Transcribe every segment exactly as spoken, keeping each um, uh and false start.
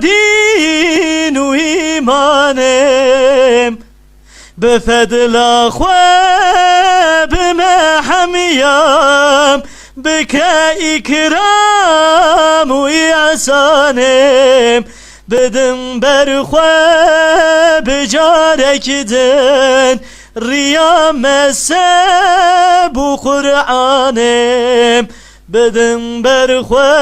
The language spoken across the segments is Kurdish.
Dîn û îmanê bi fedla xwe bime hemiyam, bike îkram û îhsanê, bidim ber xwe bi carek din riya mezheb û Qur'anê. Bidim ber xwe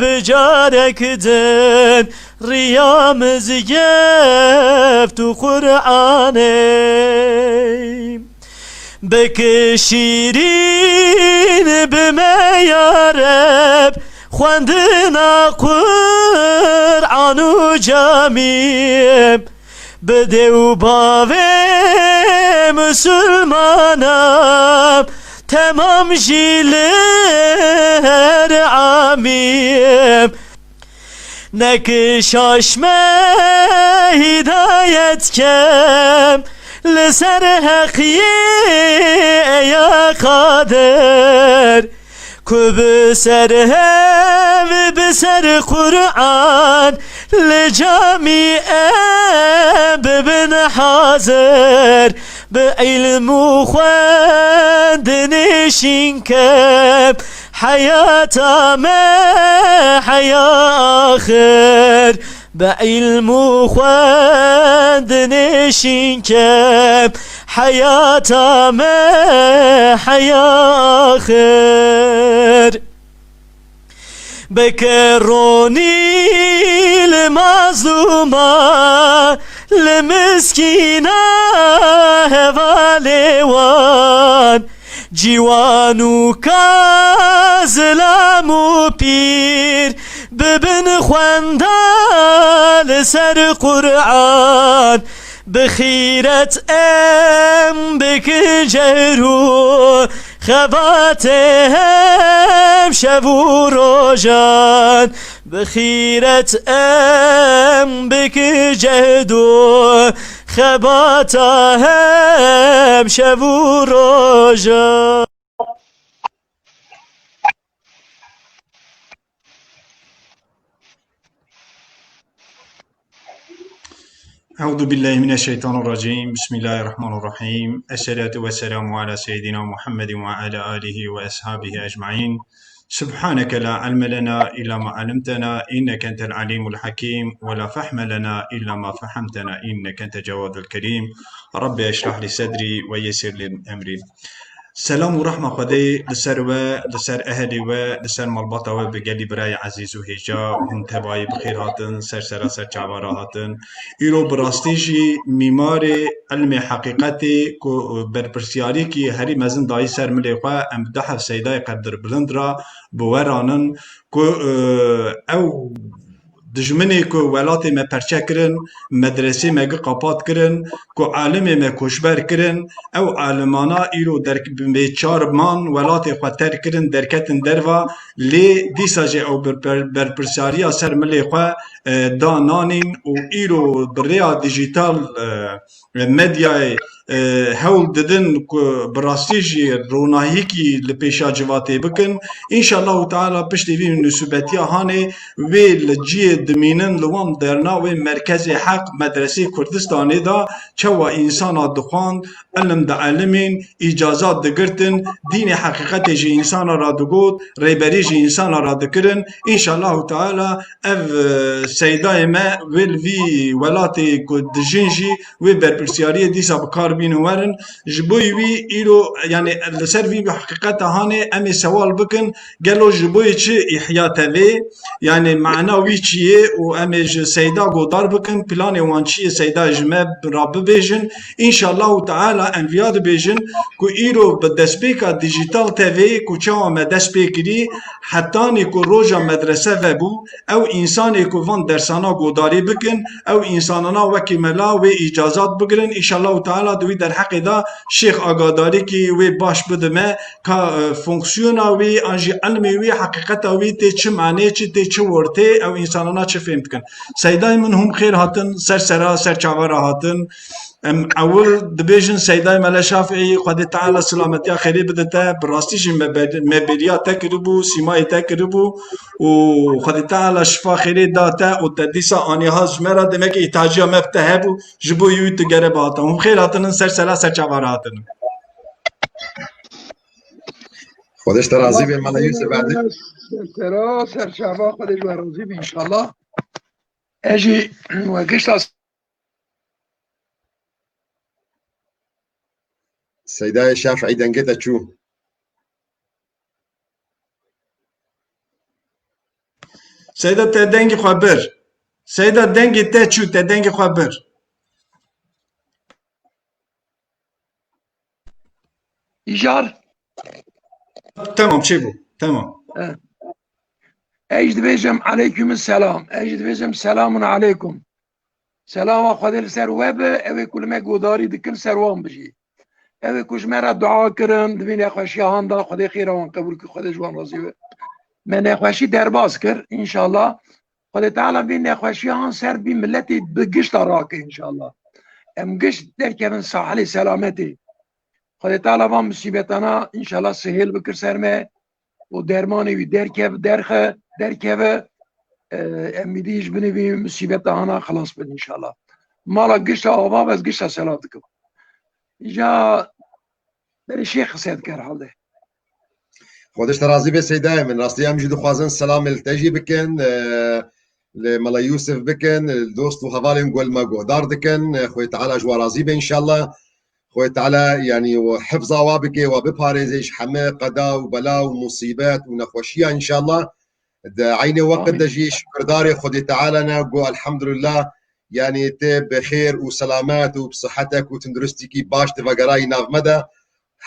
bi carek din riya mizgeft û Qur'anê. Bike şîrîn bime ya Reb xwendina Qur'an û camî. Bi dê û bavê misilmana, temam jî li her amî. Nek şaş me, hîdayet kem, li ser heqiyê ya Qadir. Ku bi ser hev, bi ser Qur'an, li camî em bibin hazir. Bi îlm û xwendinê şîn kem, heyata me heya axir. Bi îlm û xwendinê şîn kem, heyata me heya axir. Bike ronî li mazlûma, li miskîna hevalê wan. Ciwan û ka, zilam û pîr, bibin xwenda li ser Qur'an. Bi xîret em bikin cehr û xebatê hem şev û rojan. Bi xîret em bikin cehd û xebata hem şev û rojan. أعوذ بالله من الشيطان الرجيم. بسم الله الرحمن الرحيم. الصلاة والسلام على سيدنا محمد وعلى آله وأصحابه أجمعين. سبحانك لا علم لنا إلا ما علمتنا إنك أنت العليم الحكيم ولا فهم لنا إلا ما فهمتنا إنك أنت الجواد الكريم. رب اشرح لي صدري ويسر لي أمري. Selam û rehma Xwedê li ser we, li ser ehelê we, li ser malbata we bi gelî birayê ezîz û hêja. Hûn tevayî bi xêr hatin, ser sera ser çava re hatin. Îro bi rastî jî mîmarê ilmê heqîqetê ku berpirsiyarîkî herî mezin dayî ser milê xwe, em bi du heb Seydayê Qedirbilind re bi we ranin ku, e, ew dijminê ku welatê me perçe kirin, medresê me gi qapat kirin, ku alimê me koçber kirin, ew alimana îro derk-, bê çar man welatê xwe terk kirin, derketin derva, lê dîsa jî ew ber-, ber-, berpirsiyariya ser milê xwe, e, da nanîn û îro bi rêya dijîtal, e, medyayê, e, hewl didin ku bi rastî jî ronahîkî li pêşa civatê bikin. Înşallahu Teala piştî vî nisûbetiya hanê wê li ciyê dimînin li wan derna wê merkezê heq medresê Kurdistanê de çawa însana dixwand, ilim dielimîn, îcazat digirtin, dînê heqîqetê ji însana re digot, rêberî ji însana re dikirin. Înşallahu Teala ev, e, seydayê me wê li vî welatê ku dijîn jî wê berpirsiyariyê dîsa bi kar bînin werin. Ji bo wî îro, yanî li ser vî heqîqeta hanê em ê sewal bikin, gelo ji bo çi îhya tevê? Yanî mana wî çi ye û em ê ji seyda godar bikin, planê wan çi ye, seyda ji me ra bibêjin. Înşallahu Teala em viya dibêjin ku îro bi destpêka dijîtal tevê ku çawa me dest pê kirî, hetanî ku roja medrese vebû, ew însanê ku van dersana godarî bikin, ew însanana wekî me la wê îcazat bigirin. Înşallahu Teala di wî derheqê de Şêx Agadarîkî wê baş bidime ka, e, fonksiyona wî an jî ilmê wî, heqîqeta wî tê çi manê, çi tê çi ortê, ew însanana çi fêm dikin. Seydayê min hûn xêr hatin, ser sera, ser çava re hatin. Em ewil dibêjin Seydayê Mele Şafîî, Xwedê Teala silametiya xêrê bide te, bi rastî jî me ber-, me bêriya te kiribû, sîmayê te kiribû û Xwedê Teala şifa xêrê da te û te dîsa aniha ji me re, demek îhtiyaciya me bi te hebû, ji bo wî tu gere bihata. Hûn bi xêr hatinin, ser sera ser çava re hatinin. Xwedê ji te razî be, Mela Yûsif Erdî. Ser sera ser çava, Xwedê ji we razî be înşallah. Ez jî we gişta Seydayê Şafîî, dengê te çû. Seyda, te dengê xwe bir. Seyda, dengê te çû, te dengê xwe bir. Îcar. Tamam, çêbû. Tamam. E. Ez jî dibêjim aleyküm selam. Ez jî dibêjim selamun aleykum. Selama Xwedê li ser we be, ew ê ku li me godarî dikin, ser wan bijî. Ew ê ku ji me re dua kirin, di vî nexweşiya han de, Xwedê xêra wan qebûl kir, Xwedê ji wan razî be. Me nexweşî derbas kir, înşallah. Xwedê Teala vî nexweşiya han ser vî miletê bi gişta rake, înşallah. Em giş derkevin sahilê selametê. Xwedê Teala van musîbetana, înşallah, sihêl bikir ser me. û dermanê wî derkev-, derxe-, derkeve, e, em êdî ji binê vî musîbeta hana xilas bin înşallah. Mala gişta ava be, ez gişta selam dikim. Îca berê şêx qise dike herhalde. Xwedê ji te razî be Seydayê min. Rastî em jî dixwazin selamê li te jî bikin. E, li Mela Yûsif bikin. Li dost û hevalên ku li me guhdar dikin. E, Xwedê Teala ji we razî be înşallah. Xwedê Teala, yanî, û hifza wa bike, wa biparêze ji heme qeda û bela û musîbet û nexweşiya înşallah. Di eynê weqt de jî şukurdarê Xwedê Teala ne, got, elhamdulillah, yanî, tu bi xêr û selamet û bi sihetek û tunduristîkî baş divegerayî nav me de.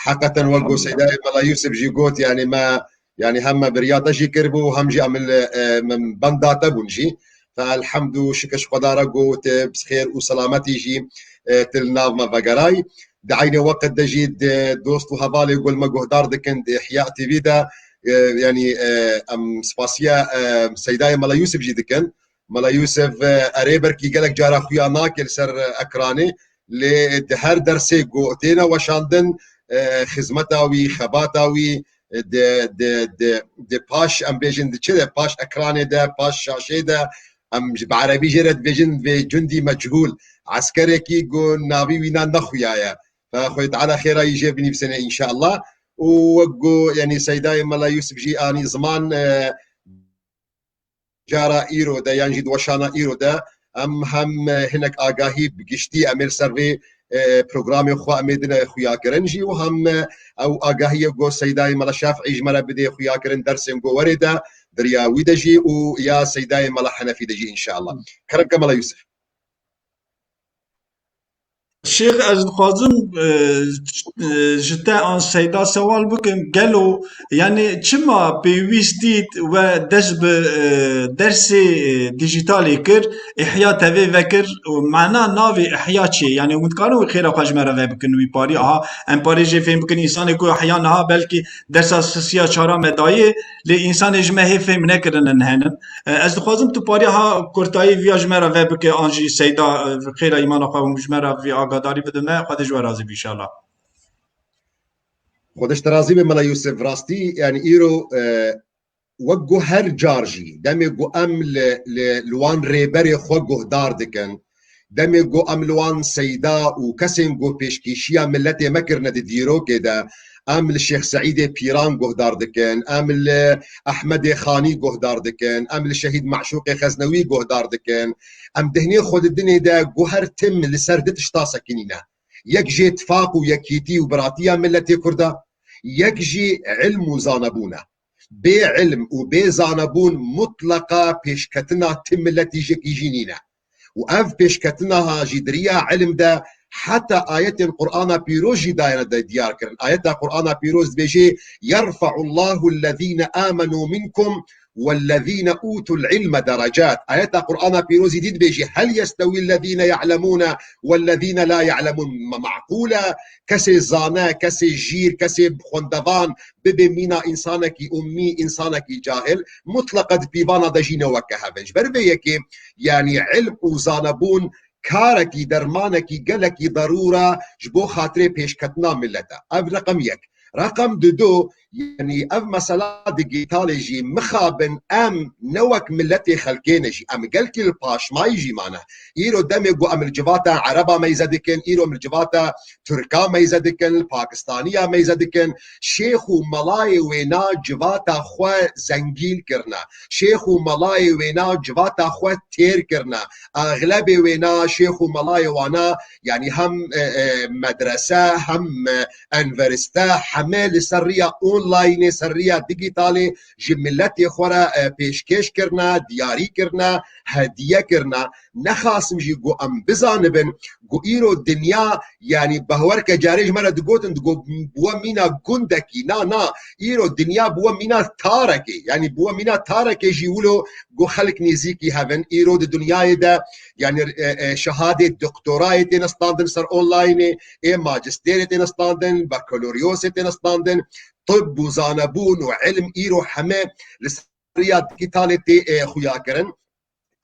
Heqeten wek got Seydayê Mela Yûsif jî got, yanî, me, yanî, hem me biriya te jî kiribû, hem jî em li, e, min benda te bûn jî. Fe elhamd û şikir ji Xweda re got, e, bi xêr û selametî jî, e, tu li nav me vegeray. Di eynê weqt de jî di dost û hevalê ku li me guhdar dikin di Ihya T V de, e, yanî, e, em spasiya, e, Seydayê Mela Yûsif jî dikin. Mela Yûsif, e, erê belkî gelek cara xuya nake li ser, e, ekranê, lê di her dersê ku têne weşandin, e, xizmeta wî, xebata wî, e, di, di, di, di paş, em bêjin, di çi de, paş ekranê de, paş şaşê de, em ji, bi erebî jê re dibêjin vê cundî mechûl, eskerekî ku navî wî nan nexuyaye. Fe Xwedê Teala xêra wî jê binivîsine înşallah. Û wek ku, yanî, Seydayê Mela Yûsif jî anî ziman, e, cara îro de yan jî di weşana îro de em hem, e, hinek agahî bi giştî em ê li ser vê, e, programê xwe em ê dine xuyakirin jî û hem, e, ew agahiyê ku Seydayê Mela Şafîî ji me re bidê xuyakirin dersên ku werê de di riya wî de jî û ya Seydayê Mela Henefî de jî înşallah. Kerem ke Mela Yûsif. Şêx, ez dixwazim, e, e, ji te an Seyda sewal bikim. Gelo, yanî çima pêwîst dît we dest bi, e, dersê, e, dijîtalê kir, Ihya T V vekir û mana navê Ihya çi ye? Yanî hûn dikarin wî xêra xwe ji me re vebikin wî parî? Aha, em parê jê fêm bikin, însanê ku Ihya niha belkî dersa sisiya çara me dayê, lê însanê ji me hê fêm nekirinin henin. E, ez dixwazim tu parî ha kurtayî viya ji me re vebike, an jî Seyda, e, xêra îmana xwe hûn ji me re vî agadarî bidin me, Xwedê ji we razî be înşallah. Xwedê ji te razî be Mela Yûsif. Rastî, yanî îro, e, wek ku her car jî, demê ku em li, li, li wan rêberê xwe guhdar dikin, demê ku em li wan seyda û kesên ku pêşkêşiya miletê me kirine di dîrokê de, em li Şêx Seîdê Pîran guhdar dikin, em li Ehmedê Xanî guhdar dikin, em li Şehîd Meşûqê Xeznewî guhdar dikin, em dihnê xwe di dinê de guher tim li ser du tişta sekinîne. Yek jê tifaq û yekîtî û biratiya miletê Kurda, yek jî ilm û zanebûn e. Bê ilm û bê zanebûn mutleqa pêşketina ti miletî jekî jî nîne. Û ev pêşketina ha jî di riya ilm de heta ayetên Qur'ana Pîroz jî dayene de diyar kirin. Ayeta Qur'ana Pîroz dibêje, "Yerfe'ullahu ellezîne amenû minkum wellezîne utul ilme derecat." Ayeta Qur'ana Pîrozî dî dibêje, "Hel yestewî ellezîne ya'lemûne wellezîne la ya'lemûn." Me me'qûl e kesê zane, kesê jîr, kesê xwendevan bibe mîna însanekî ummî, însanekî cahil, mutleqa di pîvana de jî ne weke hev e. Ji ber vê yekê, yanî ilm û zanebûn karekî, dermanekî gelekî derûr e ji bo xatirê pêşketina millet e. Ev reqem yek. Reqem didu, yanî ev mesela digîtalê jî mixabin em ne wek milletê xelkê ne jî, em gelkî li paşmayî jî mane. Îro demê ku em li civata Ereba meyze dikin, îro em li civata Tirka meyze dikin, li Pakistaniya meyze dikin, şêx û melayê wêna civata xwe zengîn kirine. Şêx û melayê wêna civata xwe têr kirine. Axlebê wêna şêx û melayê wana, yanî hem, e, e, medrese, hem, e, enveriste, heme li ser riya onlaynê, ser riya digîtalê ji miletê xwe re, e, pêşkêş kirine, diyarî kirine, hediye kirine. Nexasim jî ku em bizanibin ku îro dinya, yanî behwerke carê ji me re digotin, digot bi we mîna gundekî. Na, na, îro dinya bi we mîna tarekê, yanî bi we mîna tarekê jî wilo ku xelk nêzîkî hev in. Îro di dinyayê de, yanî, e, e, şehadê doktorayê têne standin ser onlaynê, ê macistêrê têne standin, bakaloryosê têne standin, tib û zanebûn û ilm îro heme li ser riya digîtalê tê, e, xuya kirin.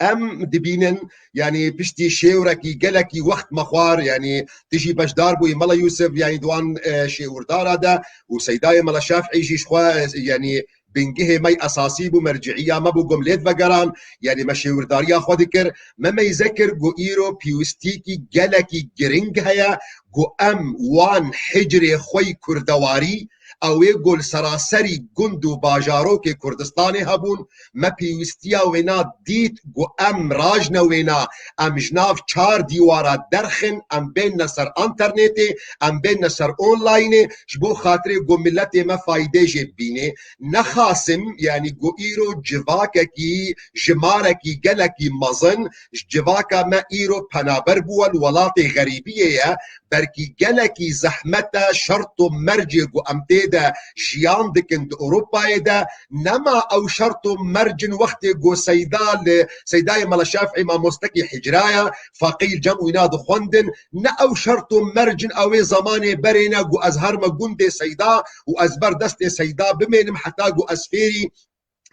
Em dibînin, yanî piştî şêwrekî gelekî wext me xwar, yanî tu jî beşdar bûyî Mela Yûsif, yanî di wan, e, şêwirdara de û Seydayê Mela Şafî jî ji xwe, e, yanî bingehê me yê esasî bû, merciiya me bû, ku em lê divegeran, yanî me şêwirdariya xwe dikir. Me meyze kir ku îro pêwîstîkî gelekî giring heye ku em wan hicrê xwe yî kurdewarî, ew ê ku li seraserî gund û bajarokê Kurdistanê hebûn, me pêwîstiya wêna dît ku em rajne wêna, em ji nav çar dîwara derxin, em bênne ser înternetê, em bênne ser onlaynê, ji bo xatirê ku miletê me faydê jê bibînê. Nexasim, yanî ku îro civakekî, jimarekî gelekî mezin ji civaka me îro penaber bûwe li welatê xerîbiyê ye, belkî gelekî zehmet e, şert û mercê ku em tê de jiyan dikin di Ewropayê de, nema ew şert û merc in wextê ku Seyda li, Seydayê Mela Şafî mamostekî hicra ye, feqî li cem wîna dixwendin, ne ew şert û merc in ew ê zemanê berê ne ku ez herme gundê Seyda û ez ber destê Seyda bimênim heta ku ez fêrî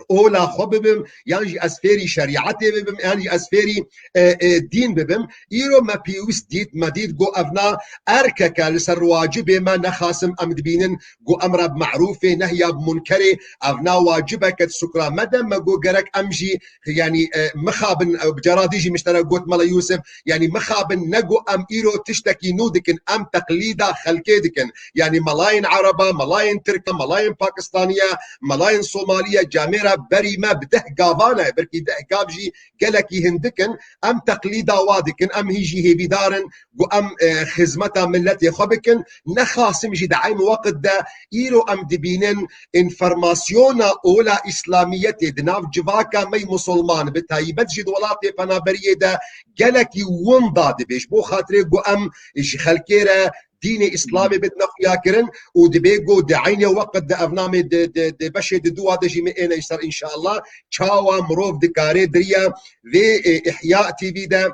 ola xwe bibim, yan jî ez fêrî şerîetê bibim, yan jî ez fêrî, e, e, dîn bibim. Îro me pêwîst dît, me dît ku evna erkeke li ser wacibê me nexasim em dibînin ku emra bi merûfê, nehya bi munkerê, evna wacibeke di sukra me de, me got gerek em jî, yanî, e, mixabin, e, bi cara dî jî min ji te re got Mela Yûsif, yanî mixabin ne ku em îro tiştekî nû dikin, em teqlîda xelkê dikin. Yanî melayên Ereba, melayên Tirka, melayên Pakistaniya, melayên Somaliya, camêra berî me bi deh gavan e, belkî deh gav jî gelekî hindik in. Em teqlîda wa dikin, em hîn jî hêvîdar in ku em, e, xizmeta miletê xwe bikin. Nexasim jî di eyn weqt de îro em dibînin înformasyona ola îslamiyetê di nav civaka me yê misilman, bi taybet jî di welatê penaberiyê de gelekî winda dibe. Ji bo xatirê ku em ji xelkê re dînê îslamê bidine xuya kirin û dibê ku di eynê weqt de ev namê di, di, di beşê di dûwa de jî me êne ser înşallah çawa mirov dikare di riya vê, e, Ihya T V de,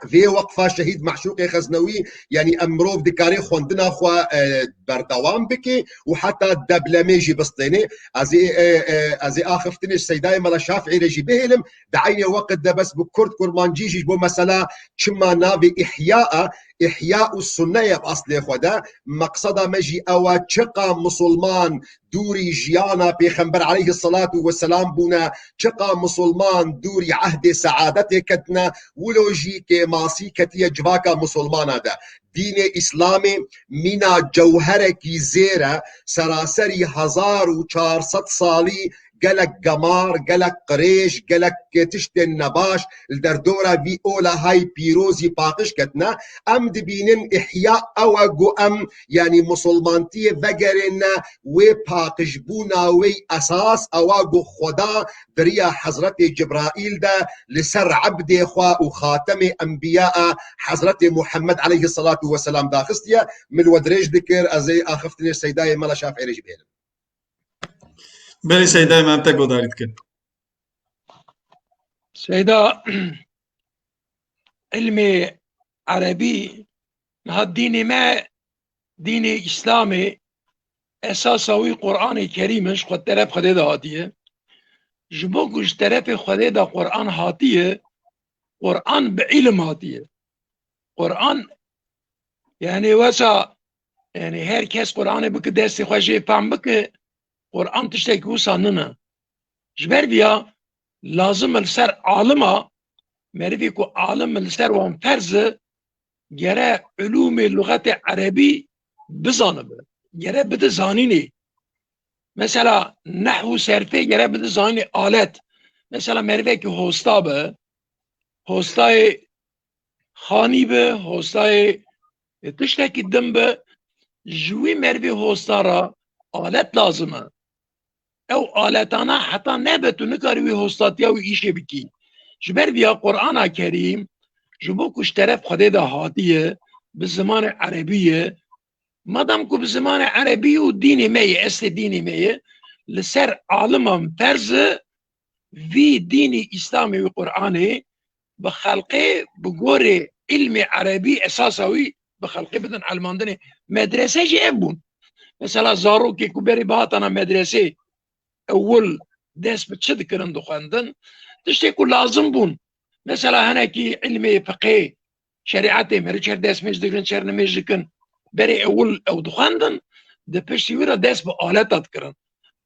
vê weqfa Şehîd Meşûqê Xeznewî, yanî em mirov dikare xwendina xwe, e, berdewam bike û heta deblemê jî bistêne. Ez ê, e, e, ez ê axiftinê ji Seydayê Mela Şafî re jî bihêlim. Di eynê weqt de bes bi kurd kurmancî jî ji bo mesela çima navê Ihya e, Ihya û Sunne ye bi eslê xwe de. Meqseda me jî ew e, çiqa misilman dûrî jiyana Pêxember aleyhisselatu vesselam bûne, çiqa misilman dûrî ehdê seadetê ketine, wilo jî kêmasî ketiye civaka misilmana de. Dînê Îslamê mîna cewherekî zêr e, seraserî hezar û çar sed salî gelek gemar, gelek qirêj, gelek tiştên nebaş li derdora vî ola hay pîrozî paqij ketine. Em dibînin ihya ew e ku em, yanî misilmantiyê vegerêne wê paqijbûna wê esas, ew e ku Xweda di riya Hezretê Cibraîl de li ser ebdê xwe û xatemê enbiya e, Hezretê Muhammed aleyhisselatu vesselam daxistiye. Min we dirêj dikir, ez ê axiftinê Seydayê Mela Şafî re jî bêrim. Belê Seydayê me, em te guhdarî dikin. Seyda, ilmê erebî, niha dînê me, dînê Îslamê, esasa wî Qur'anê Kerîm e, ji xwe teref Xwedê de hatiye. Ji bo ku ji terefê Xwedê de Qur'an hatiye, Qur'an bi îlim hatiye. Quran, yani wesa, yani her kes Quranê bike destê xwe jê fam bike, Quran tiştekî wisa nine. Ji ber viya lazim e li ser alima, merivê ku alim e li ser wan ferz e, gere ulûmê luxetê erebî bizanibe. Gere bide zanînê. Mesela nehw û serfê gere bide zanînê alet. Mesela merivekî hosta be, hostayê xanî be, hostayê tiştekî din be, ji wî merivê hosta re alet lazim e. Ew aletana heta nebe tu nikarî wî hostatiya wî îşê bikî. Ji ber viya Qur'ana Kerîm, ji bo ku ji teref Xwedê de hatiye, bi zimanê erebî ye, madem ku bi zimanê erebî û dînê me ye, eslê dînê me ye, li ser aliman ferz e, vî dînî Îslamê, wî Qur'anê, bi xelqê, bi gorê ilmê erebî, esasa wî bi xelqê bidin elmandinê. Medrese jî ev bûn. Mesela zarokê ku berê bihatana medresê, ewil dest bi çi dikirin dixwendin? Tiştê ku lazim bûn. Mesela hinekî ilmê fiqhê, şerîetê meriç her destmêj digirin, çer nimêj dikin. Berê ewil ew dixwendin, di piştî wî re dest bi aleta dikirin.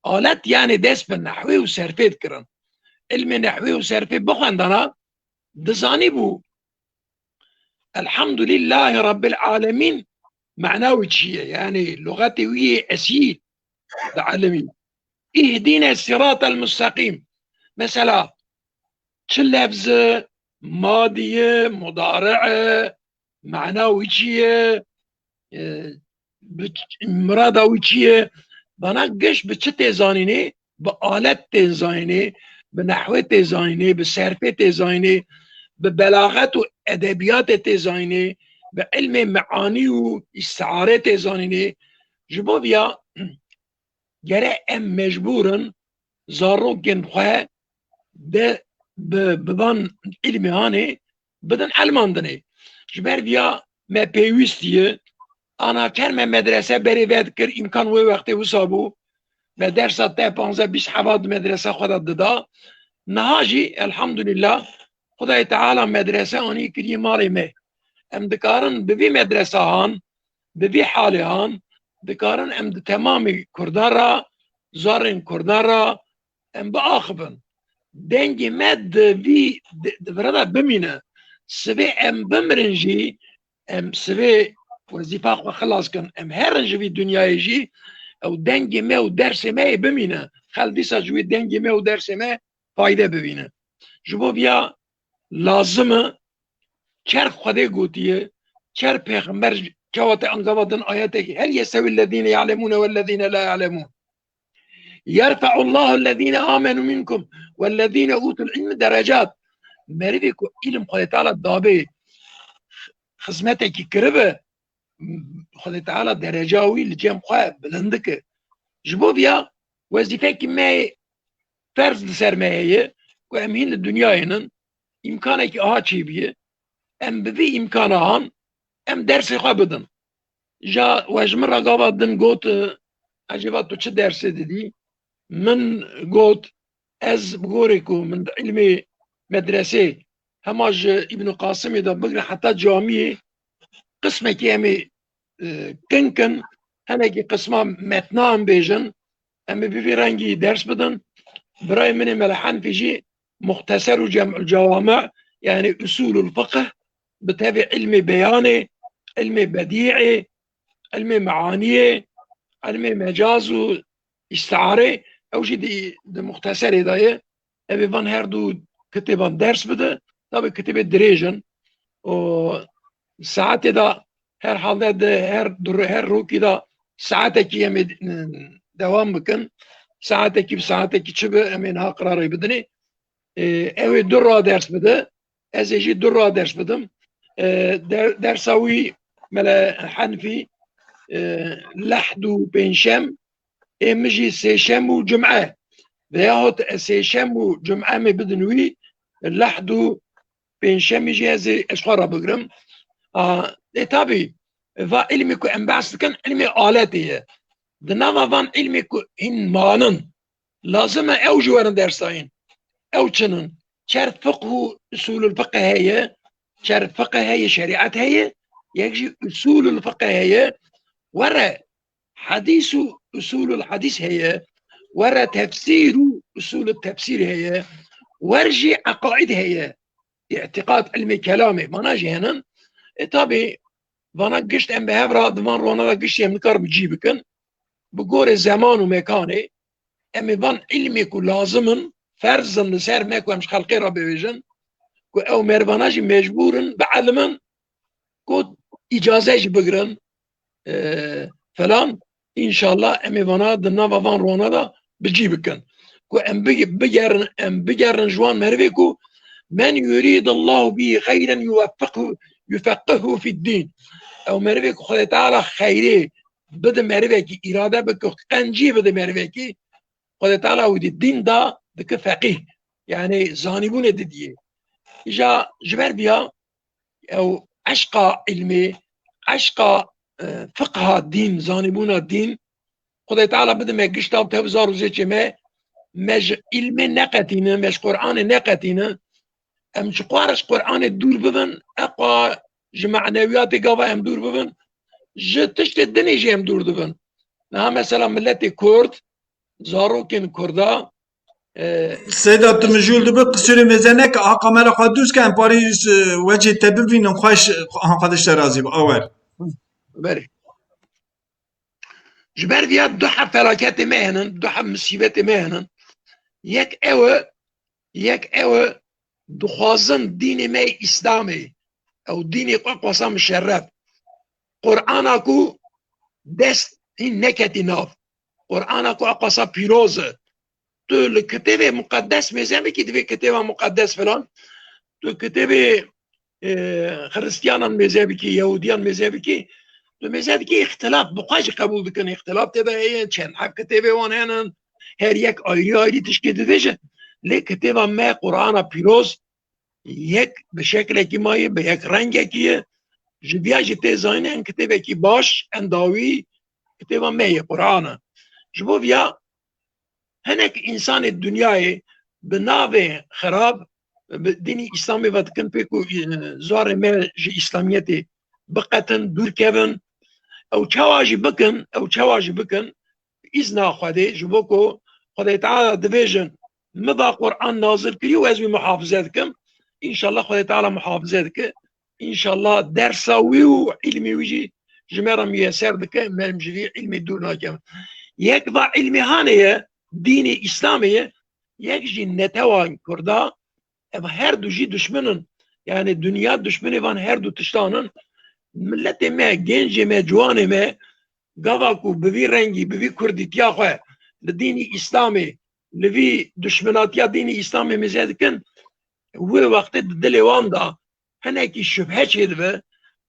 Alet yani dest bi nehwê û serfê dikirin. Ilmê nehwê û serfê bixwendana, dizanîbû Elhamdulillahî Rabbil Alemîn mana wî çi ye? Yani luxetê wî yê esîl di elimî. Îhdîne siratel mustaqîm. Mesela çi lefz e, madî ye, mudari ye, mana wî çi ye, e, bi ç-, mirada wî çi ye? Bana giş bi çi tê zanînê? Bi alet tê zanînê, bi nehwê tê zanînê, bi serfê tê zanînê, bi belaxet û edebiyatê tê zanînê, bi ilmê meanî û îstiarê tê zanînê. Ji bo viya gere em mecbûr in zarokên xwe de bi, bi van ilmê hanê bidin elmandinê. Ji ber viya me pêwîst ye, ana çer me medrese berê vedikir, îmkan wê wextê wisa bû, me dersa te panzdeh bîst heva di medrese xwe de dida. Niha jî, elhamdulillah, Xwedayê Teala medrese anî kiriye malê me. Em dikarin bi vî medresa han, bi vî halê han, dikarin em di temamê Kurdan re, zarên Kurdan re em biaxivin. Dengê me di vî, di, di vira de bimîne. Sibê em bimirin jî, em sibê wezîfa xwe xilas kin, em herin ji vî dinyayê jî, ew dengê me û dersê me yê bimîne. Xelk dîsa ji wî dengê me û dersê me fayde bibîne. Ji bo viya lazim e, çer Xwedê gotiye, çer pêxember çawa te angava din ayetekî, "Hel yestewî lezîne ya'lemûne wellezîne la ya'lemûn. Yerfe'ullahu lezîne amenu minkum wellezîne utul ilme derecat." Merivê ku îlim Xwedê Teala dabe, xizmetekî kiribe, Xwedê Teala dereca wî li cem xwe bilind dike. Ji bo viya wezîfekî me ferz li ser me heye ku em hîn li dinyayê nin, îmkanekî aha çêbûye, em bi vî îmkana han em dersê xwe bidin. Ja we ji min re gava din got, "Ecêba tu çi dersê didî?" Min got, "Ez bi gorê ku min di ilmê medresê hema ji Îbn Qasimê de bigre heta camiyê qismekî em ê, e, kin kin, hinekî qisma metna em bêjin, em ê bi vî rengî ders bidin." Birayê min ê Mele Henfî jî Muxteser û Cem'ul Cewami, yani Usulul Fiqh, bi tevî ilmê beyanê, ilmê bedî'ê, ilmê meaniyê, ilmê mecaz û îstiarê, ew jî di, di Muxteserê de ye. Ev ê van her du kitêban ders bide. Tabi kitêbê dirêj in. Û saetê de her halde di her du, her rokî de saetekî em ê, e, dewam bikin. Saetekî bi saetekî çi bi, em ê niha qirarê bidinê. E, ew ê du ra ders bide. Ez ê jî du ra ders bidim. E, der-, dersa wî Mele Henfî, e, lehd û pêncşem, ê min jî sêşem û cum'e. Veyahut ez sêşem û cum'e em ê bidin wî, lehd û pêncşemî jî ez ê ez xwe re bigrim. A, ê tabî, va ilmî ku em behs dikin, ilmê aletê ye. Di nava van ilmê ku hîn manin, lazim e ew jî werin dersayîn. Ew çi nin? Çer fiqh û usulul fiqh heye, Şer-, fiqh heye, şerîet heye, yek jî usulul fiqh heye, were hedîs û usulul hedîs heye, were tefsîr û usulul tefsîr heye, wer jî eqaîd heye, îtîqad, ilmê kelamê, vana jî henin. E, tabî, vana gişt em bi hev re di van rona de giştî em nikarin bi cî bikin. Bi gorê zeman û mekanê, em ê van ilmê ku lazim in, ferz in li ser me ku em ji xelkê re bivêjin, ku ew merivana jî mecbûr in bielimin, ku îcaze jî bigirin, e, falan. Înşallah em ê vana di nava van rona de bi cî bikin. Ku em bige-, bigerin, em bigerin ji wan merivê ku "Men yuridillahu bihi xeyren yufeqqihhu, yufeqqihhu fid-din." Ew merivê ku Xwedê Teala xeyrê bide merivekî, îrade bike, qencî bide merivekî, Xwedê Teala wî di dîn de dike feqîh. Yani zanîbûnê didiyê. Îja ji ber viya ew eşqa ilmê, eşqa, e, fiqha dîn, zanîbûna dîn, Xwedê Teala bide me gişta û tev zar û zêçê me, me ji ilmê neqetîne, me ji Qur'anê neqetîne. Em ji xwe re ji Qur'anê dûr bibin, eqa ji manewiyatê gava em dûr bibin, ji tiştê dinê jî em dûr dibin. Niha mesela miletê Kurd, zarokên Kurda, e, Seyda, tu mijûl dibe, qisûrê mêze neke, a kamera xwe dûz ke, em parî, e, wecê te bibînin, xweş, aha, Xwedê ji te razî be, awer. Berê. Ji ber viya du heb felaketê me henin, du heb misîbetê me henin. Yek ew e, yek ew e, dixwazin dînê me yê Îslamê, ew dînê xwe qasa muşerref. Qur'ana ku dest hîn neketî nav. Qur'ana ku eqasa pîroz e. Tu li kitêbê muqeddes mêze bikî, divê kitêba muqeddes filan. Tu kitêbê, e, Xiristiyanan mêze bikî, Yehudiyan mêze bikî. Tu mêze dikî îxtilaf, bi xwe jî qebûl dikin. Îxtilaf tê de heye, çend heb kitêbê wan henin. Her yek ayrî ayrî tişkê dibêje. Lê kitêba me Qur'ana pîroz yek bi şeklekî mayî, bi yek rengekî ye. Ji viya jî tê zanîn en kitêbekî baş, en dawî kitêba me ye, Qur'an e. Ji bo viya hinek însanê dinyayê bi navê xirab, bi dînî Îslamê ve dikin pê ku, e, zarê me ji Îslamiyetê biqetin, dûr kevin. Ew çawa jî bikin, ew çawa jî bikin, îzna Xwedê, ji bo ku Xwedê Teala dibêjin, "Min va Qur'an nazil kiriye û ez wî muhafize dikim." Înşallah Xwedê Teala muhafize dike. Înşallah dersa wî û îlmê wî jî ji me re miyeser dike, em ji vî îlmê dûr nakevin. Yek va îlmê hanê ye, dînê Îslamê ye, yek jî netewan Kurda, ev her du jî duşmin in. Yani dinya duşminê van her du tiştan in. Miletê me, gencê me, ciwanê me, gava ku bi vî rengî, bi vî kurdîtiya xwe li dînî Îslamê, li vî duşminatiya dînî Îslamê mêze dikin, wê wextê di dilê wan de hinekî şubhe çêdibe,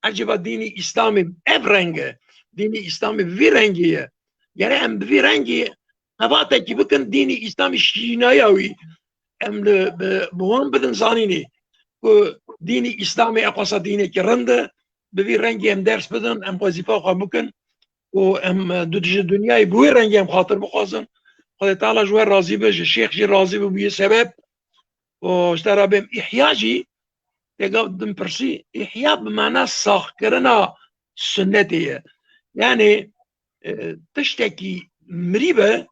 ecêba dînî Îslamê ev reng e, dînî Îslamê bi vî rengî ye. Gere em bi vî rengî xebatekî bikin, dînî Îslamê şîrînaya wî, em li, bi, bi wan bidin zanînê ku dînî Îslamê eqasa dînekî rind e, bi vî rengî em ders bidin, em wezîfa xwe bikin û em, e, du-, ji dinyayê bi wê rengî em xatir bixwazin. Xwedê Teala ji we razî be, ji şêx jî razî be bûye sebeb. Û ji te re bêm, îhya jî, têgav din pirsî, îhya bi mana saxkirina sunnetê ye. Yani, e, tiştekî mirî be,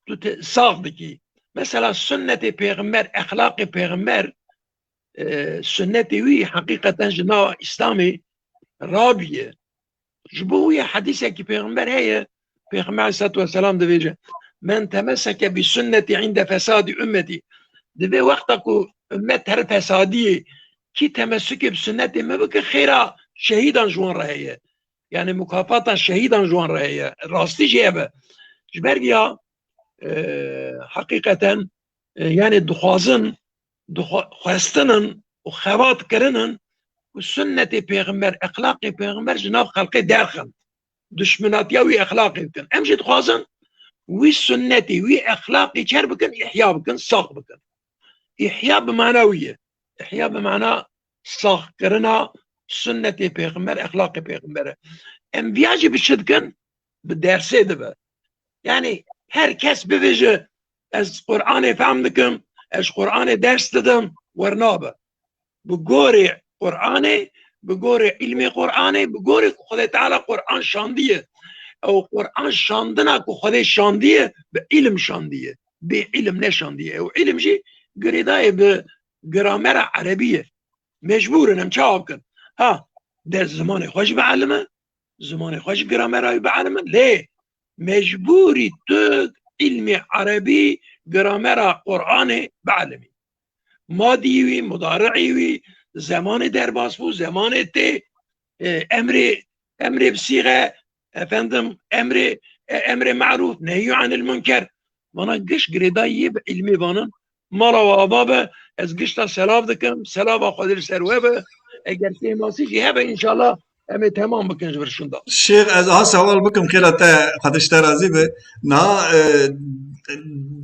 tu te sax dikî. Mesela sunnetê pêxember, exlaqê pêxember, e, sunnetê wî heqîqeten ji nava Îslamê rabûye. Ji bo wî ye hedîsekî pêxember heye, pêxember aleyhissalatu vesselam dibêje, "Men temesseke bi sünneti inde fesadi ümmeti." Divê wexta ku ümmet her fesadiyê, kî temessukê bi sunnetê me bike, xêra şehîdan ji wan re heye. Yani mukafata şehîdan ji wan re heye. Rastî jî ev e. Ji ber viya, e, heqîqeten, e, yani dixwazin, dixwe-, xwestinin û xebat kirinin ku sunnetê pêxember, exlaqê pêxember ji nav xelkê derxin. Duşminatiya wî exlaqê bikin. Em jî dixwazin wî sunnetê, wî exlaqê çer bikin, îhya bikin, sax bikin. Îhya bi mana wî ye. Îhya bi mana saxkirina sunnetê pêxember, exlaqê pêxember e. Em viya jî bi çi dikin? Bi dersê dibe. Yani her kes bibêje, "Ez Qur'anê fehm dikim, ez ji Qur'anê ders didim", wernabe. Bi gorê Qur'anê, bi gorê îlmê Qur'anê, bi gorê ku Xwedê Teala Qur'an şandiye. Ew Qur'an şandina ku Xwedê şandiye, bi îlim şandiye. Bê îlim neşandiye. Ew îlim jî girêdayê bi gramera erebî ye. Mecbûr in em çawa bikin? Ha, de zimanê xwe jî bielime, zimanê xwe ji gramera wî bielime, lê mecbûrî tu îlmê erebî, gramera Qur'anê bielîmî. Madî wî, mudari'î wî, zemanê derbas bû, zemanê tê, e, emrê, emrê bi sîxe, efendim, emrê, e, emrê ma'rûf, nehyû anil munker. Vana giş girêdayî yê bi îlmê vanin. Mala we ava be, ez gişta selav dikim, selava Xwedê li ser we be. Eger kêmasî jî hebe, înşallah, em ê temam bikin ji vir şûnda. Şêx, ez aha sewal bikim, xêra te, Xwedê ji te razî be. Niha, e,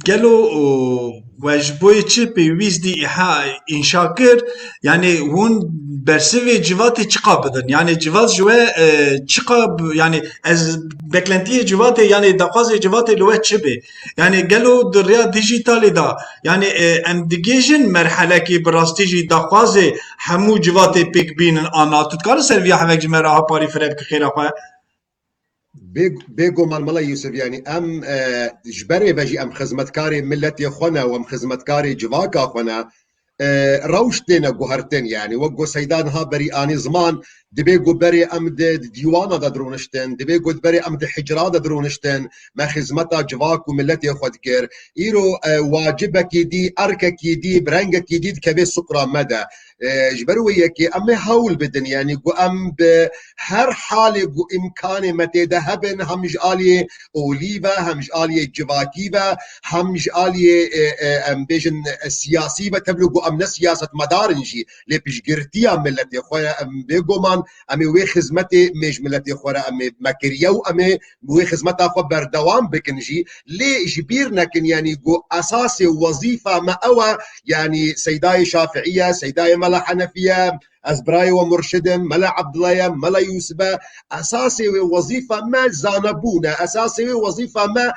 gelo, o, we ji bo yê çi pêwîst dî îha, înşa kir? Yanî hûn bersivê civatê çiqa bidin? Yanî civat ji we, e, çiqa b-, yanî ez beklentiyê civatê, yanî daxwazê civatê li we çi bê? Yanî gelo di rêya dîjîtalê de, yanî, e, em digihîjin merhelekê bi rastî jî daxwazê hemû civatê pêk bînin an na? Tu dikarî ser vîya hevek ji me re aha parî fire bikî, xêra xwe? Bê, bêguman Mela Yûsif, yanî em, e, ji berê ve jî em xizmetkarê miletê xwe ne û em xizmetkarê civaka xwe ne. E, rewş têne guhertin, yanî wek ku Seyda niha berî anî ziman, dibê ku berê em di, di dîwana de dirûniştin, dibê ku berê em di hicra de dirûniştin, me xizmeta civak û miletê xwe dikir. Îro, e, wacibekî dî, erkekî dî, bi rengekî dî dikeve suqra me de. E, ji ber wê yekê em ê hewl bidin, yanî ku em bi her halê ku îmkanê me tê de hebin, hem ji aliyê olî ve, hem ji aliyê civakî ve, hem ji aliyê, e, e, em bêjin, e, siyasî ve, tevlî ku em ne siyasetmedar in jî, lê piştgirtiya miletê xwe ye. Em bêguman, em ê wê xizmetê mê ji miletê xwe re em ê me kiriye û em ê wê xizmeta xwe berdewam bikin jî. Lê ji bîr nekin, yanî ku esasê wezîfa me ew e, yanî Seydayê Şafi'î ye, Seydayê Mela Henefî ye, ez birayê we murşid im, Mela Abdullah ye, Mela Yûsif e. Esasê wê wezîfa me zanebûn e, esasê wê wezîfa me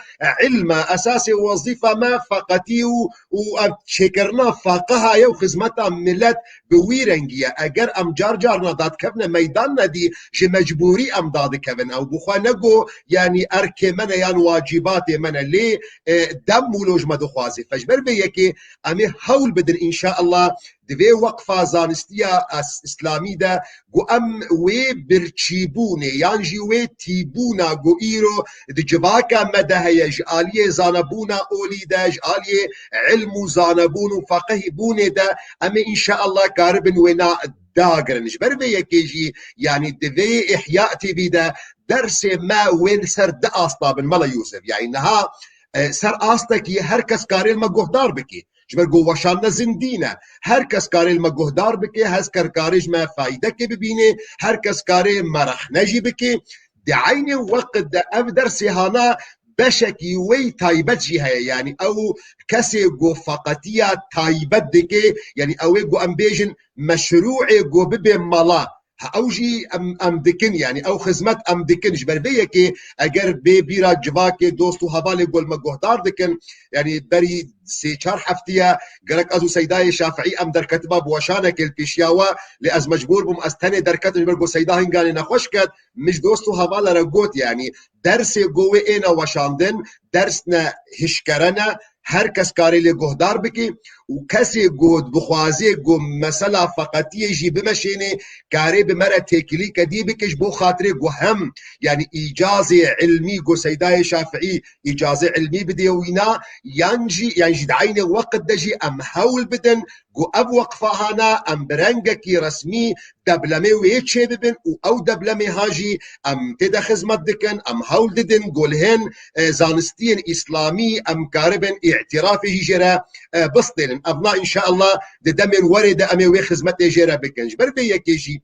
ilm e, esasê wezîfa me feqetî û, û ev çêkirina feqiha ye û xizmeta milet bi wî rengî ye. Eger em car carna dadikevine meydan nedî, ji mecbûrî em dadikevin. Ew bi xwe ne ku, yanî erkê me ne yan wacîbatê me ne, lê, e, dem wilo ji me dixwaze. Fe ji ber vê yekê em ê hewl bidin, înşaallah, di vê weqfa zanistiya es-, îslamî de ku em wê birçîbûnê yan jî wê tîbûna ku îro di civaka me de heye, ji aliyê zanebûna olî de, ji aliyê ilm û zanebûn û feqihîbûnê de, em ê înşaallah karibin wêna dagirin. Ji ber vê yekê jî, yanî di vê Ihya T V de dersê me wê li ser di asta bin, Mela Yûsif. Yanî niha, e, ser astekî her kes karê li me guhdar bike. Ji ber ku weşandine zindî ne. Her kes karê li me guhdar bike, her kes karê ji me faydekê bibîne, her kes karê me rexne jî bike. Di eynê weqt de ev dersê hana beşekî wê taybet jî heye. Yanî ew kesê ku feqetiya taybet dike, yanî ew ê ku em bêjin meşrûê ku bibe mala. Ha, ew jî em, em dikin, yanî ew xizmet em dikin. Ji ber vê yekê eger bê bîra civakê, dost û hevalê ku li me guhdar dikin, yanî berî sê çar heftiye gerek ez û Seydayê Şafi'î em derketiba bi weşanekê li pêşiya we, lê ez mecbûr bûm ez tenê derketim, ji ber ku Seyda hinganê nexweş ket, min ji dost û hevala re got, yanî dersê ku wê êne weşandin, ders ne hişkere ne, her kes karê lê guhdar bike û kesê ku dixwaze ku mesela feqetiyê jî bimeşêne, karê bi me re têkilî kedî bike ji bo xatirê ku hem, yanî îcazê ilmî ku Seydayê Şafi'î îcazê ilmî bidê wîna, yan jî, yan jî di eynê weqt de jî em hewl bidin ku ev weqfa hana em bi rengekî resmî deblemê wê çêbibin û ew deblemê ha jî em tê de xizmet dikin, em hewl didin ku li hên, e, zanistiyên îslamî em karibin îtirafê jî jê re, e, bistênin. Evna înşaallah di demên werê de em ê wê xizmetê jê re bikin. Ji ber vê yekê jî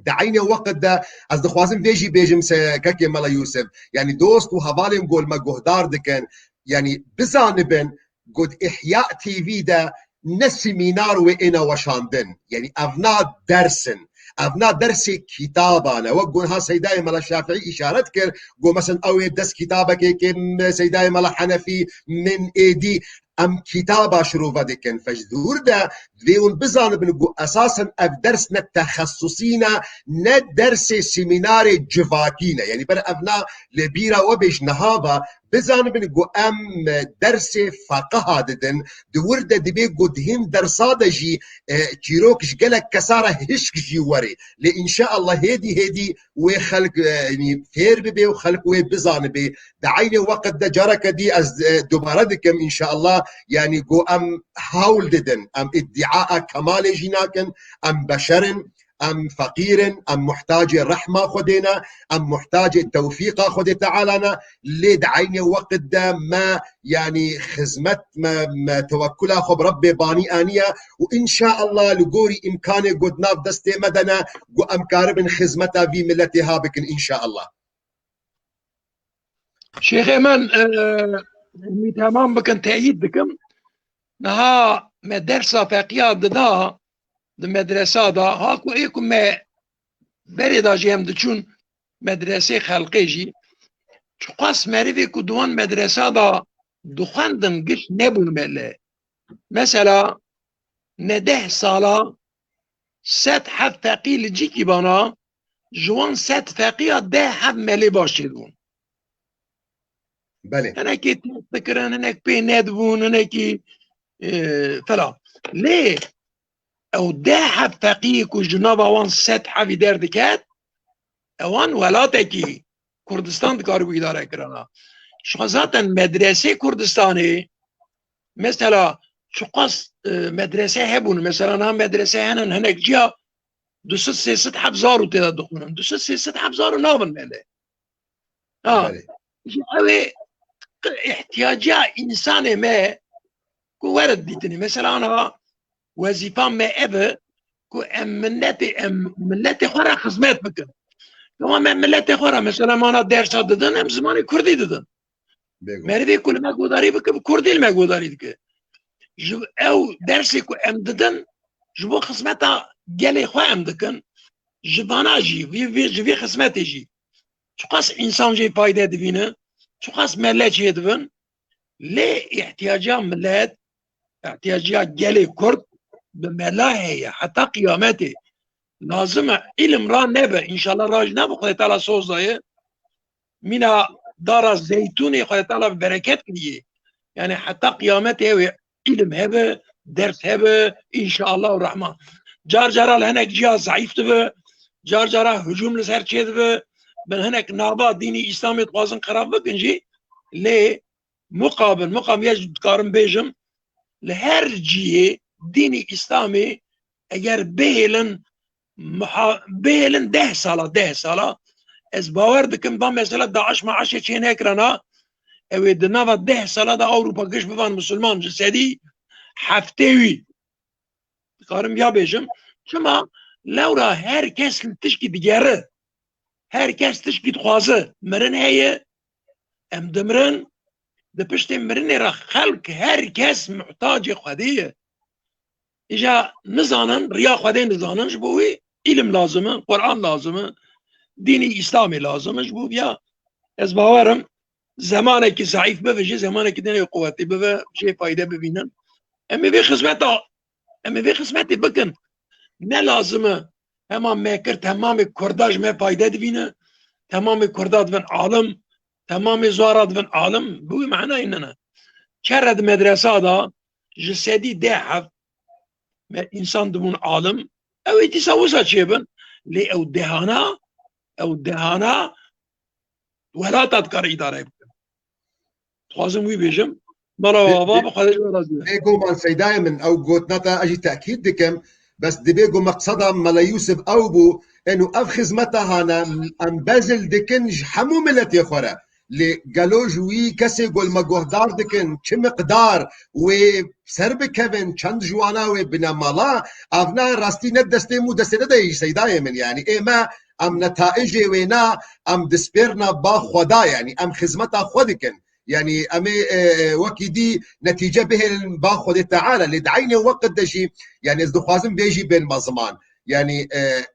di eynê weqt de ez dixwazim vê jî bêjim se kekê Mela Yûsif. Yanî dost û hevalên ku li me guhdar dikin, yanî bizanibin ku di Ihya T V de ne semînar wê êne weşandin. Yanî evna ders in. Evna dersê kitaban e. Wek ku niha Seydayê Mela Şafi'î îşaret kir, ku mesela ew ê dest kitabekê kêm Seydayê Mela Henefî min êdî. em kitaba şirove dikin. Fe ji dûr de divê hûn bizanibin ku esasen ev ders ne texesusî ne, ne dersê semînarê civakî ne. Yanî ber ev na li bîra we bê ji niha ve bizanibin ku em dersê feqiha didin. Di wir de divê ku di hîn dersa de jî, e, çîrok ji gelek kesa re hişk jî were. Lê înşeallah hêdî hêdî wê xelk, e, yanî fêr bibe û xelk wê bizanibe. Di eynê weqt de careke dî ez, e, dubare dikim înşeallah, yanî ku em hawl didin, em îdîaya kemalê jî nakin, em beşer in, em feqîr in, em muhtacê rehma Xwedê ne, em muhtacê tewfîqa Xwedê Teala ne, lê di eynê weqt de me, yanî xizmet me, me tewekkula xwe bi Rebbê banî aniye û înşeallah li gorî îmkanê ku di nav destê me de ne, ku em karibin xizmeta vî miletê ha bikin înşeallah. Şêxê min, e, min temam bikin, teyîd dikim. Niha me dersa feqiya dida di medresa de, ha ku ê ku me berê de jî em diçûn medresê xelqê jî, çiqas merivê ku di wan medresa de dixwendin giş nebûn mele. Mesela, ne deh sala sed heb feqî li cîkî bana, ji wan sed feqiya deh heb melê baş çêdibûn. Belê. Hinekî ters dikirin, hinek pê nedibûn, hinekî, e, filan. Lê ew deh heb feqî ku ji nava wan sed hebî derdiket, ewan welatekî Kurdistan dikaribû îdare kirana. Şuxa zaten medresê Kurdistanê, mesela çiqas, e, medrese hebûn, mesela niha medrese henin hinek ciya du sed sê sed heb zarû tê de dixwînin. Du sed sê sed heb zarû nabin mele. Ha. Belê. Ji ew ê qi-, ihtiyaca însanê me ku were dîtinê. Mesela niha wezîfa me ev e ku em miletê, em miletê xwe re xizmet bikin. Tamam, em miletê xwe re, mesela, mana dersa didin, em zimanê kurdî didin. Bêguman. Merivê ku li me guhdarî bike, bi kurdî li me guhdarî dike. Ji ew dersê ku em didin, ji bo xizmeta gelê xwe em dikin. Ji vana jî, vî, vî, ji vî xizmetê jî. Çiqas însan jê fayde dibîne, çiqas mele çêdibin. Lê ihtiyaca milet, ihtiyaca gelê Kurd bi mela heye heta qiyametê. Lazim e îlim ra nebe, înşallah ra jî nebe, Xwedê Teala soz daye. Mîna dara zeytûnê Xwedê Teala bi bereket kiriye. Yani heta qiyametê ew ê îlim hebe, ders hebe, înşallah û rehman. Car cara li hinek ciya zeîf dibe, car cara hicûm li ser çêdibe, bi hinek nava dînî Îslamê dixwazin xirab bikin jî, lê muqabil, muqam ya jî dikarim bêjim, li her cihê dînî Îslamê eger bihêlin, muha-, bihêlin deh sala, deh sala, ez bawer dikim, va mesela DAIŞ MAIŞê çê nekirana, ew ê di nava deh sala de Ewropa giş biban misilman ji sedî heftê wî. Dikarim ya bêjim. Çima? Lewra her kes li tişkî digere. Her kes tişkî dixwaze. Mirin heye. Em dimirin. Di piştê mirinê re xelk her kes muhtacê Xwedê ye. Îja nizanin, riya Xwedê nizanin, ji bo wî îlim lazim e, Quran lazim e, dînî Îslamê lazim e, ji bo viya ez bawerim zemanekî zeîf bibe jî, zemanekî dinê quwetî bibe, jê fayde bibînin. Em ê vê xizmeta, em ê vê xizmetê bikin. Ne lazim e hema me kir, temamê Kurda ji me fayde dibîne, temamê Kurda dibin alim, temamê Zwara dibin alim, bi wî manayê nine. Çere di medresa de ji sedî deh hev me însan dibûn alim, ew ê dîsa wisa çêbin, lê ew dehana, ew dehana welata dikare îdare bike. Dixwazim wî bêjim. Mala Bê-, ava bê-, bi Xwedê ji we razî be. Bêguman Seydayê min, ew gotina te ez jî tekîd dikim. Bes divê ku meqseda Mele Yûsif ew bû, ên û ev xizmeta hane, em bezil dikin ji hemû miletê xwe re. Lê gelo ji wî kesê ku li me guhdar dikin, çi miqdar wê ser bikevin, çend ji wana wê bine mala, ev ne rastî ne destê min û destê te de yê jî Seydayê min, yanî ê me, em netaîjê wê ne, em dispêrna ba Xweda, yanî em xizmeta xwe dikin. Yanî em ê, e, e, wekî dî netîce bihêlin ba Xwedê Teala. Lê di eynê weqt de jî, yanî ez dixwazim vê jî bên me ziman. Yanî, e,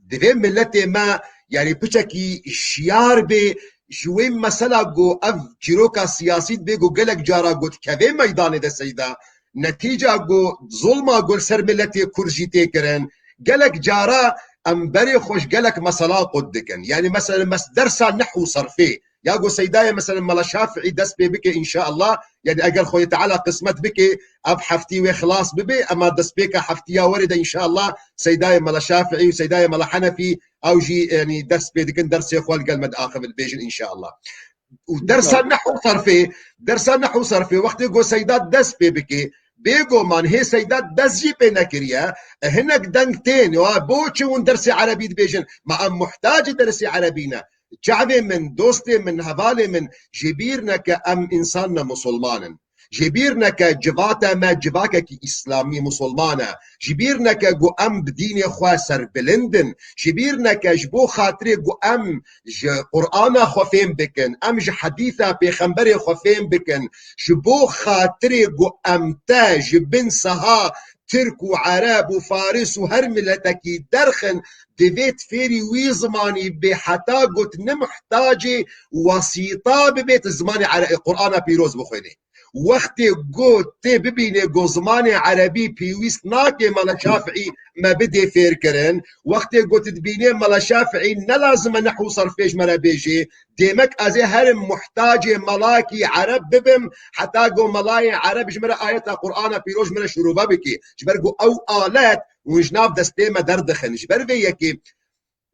divê miletê me, yanî piçekî şiyar bê, ji wê mesela ku ev çîroka siyasî dibê ku gelek cara ku dikeve meydanê de Seyda, netîca ku zulma ku li ser miletê Kurd jî tê kirin, gelek cara em berê xwe ji gelek mesela qut dikin. Yani mesela mes-, dersa nehw û serfê, ya ku Seydayê mesela Mela Şafiî dest pê bike înşallah, yani eger Xwedê Teala qismet bike, ev heftî wê xilas bibe, ema destpêka heftiya were de înşallah Seydayê Mela Şafiî û Seydayê Mela Henefî ew jî, yani, dest pê dikin, dersê xwe li gel me diaxivin, dibêjin înşallah. Û dersa nehw û serfê, dersa nehw û serfê wextê ku Seyda dest pê bike, bêguman hê Seyda dest jî pê nekiriye, e, hinek deng tên, wa bo çi hûn dersê erebî dibêjin? Ma em muhtacê dersê erebî ne. Çavê min, dostê min, hevalê min, ji bîr neke em însan ne, musulman in. Ji bîr neke civata me civakekî îslamî, musulman e. Ji bîr neke ku em bi dînê xwe serbilind in. Ji bîr neke ji bo xatirê ku em ji Qur'ana xwe fêm bikin, em ji hedîsa pêxemberê xwe fêm bikin, ji bo xatirê ku em te ji bin seha Tirk û Ereb û Faris û her miletekî derxin, divê tu fêrî wî zimanî bê heta ku tu ne muhtacê wasîta bibê tu zimanê Ere-, Qur'ana pîroz bixwênî. Wextê ku tê bibînê ku zimanê erebî pêwîst nake Mela Şafiî me bidê fêrkirin, wextê ku tu dibînê Mela Şafiî ne lazim e nehw û serfê ji me re bêjê, dêmek ez ê herim muhtacê melakî ereb bibim, heta ku melayê ereb ji me re ayeta Qur'ana pîroz ji me re şirove bike. Ji ber ku ew alet hûn ji nav destê me derdixin. Ji ber vê yekê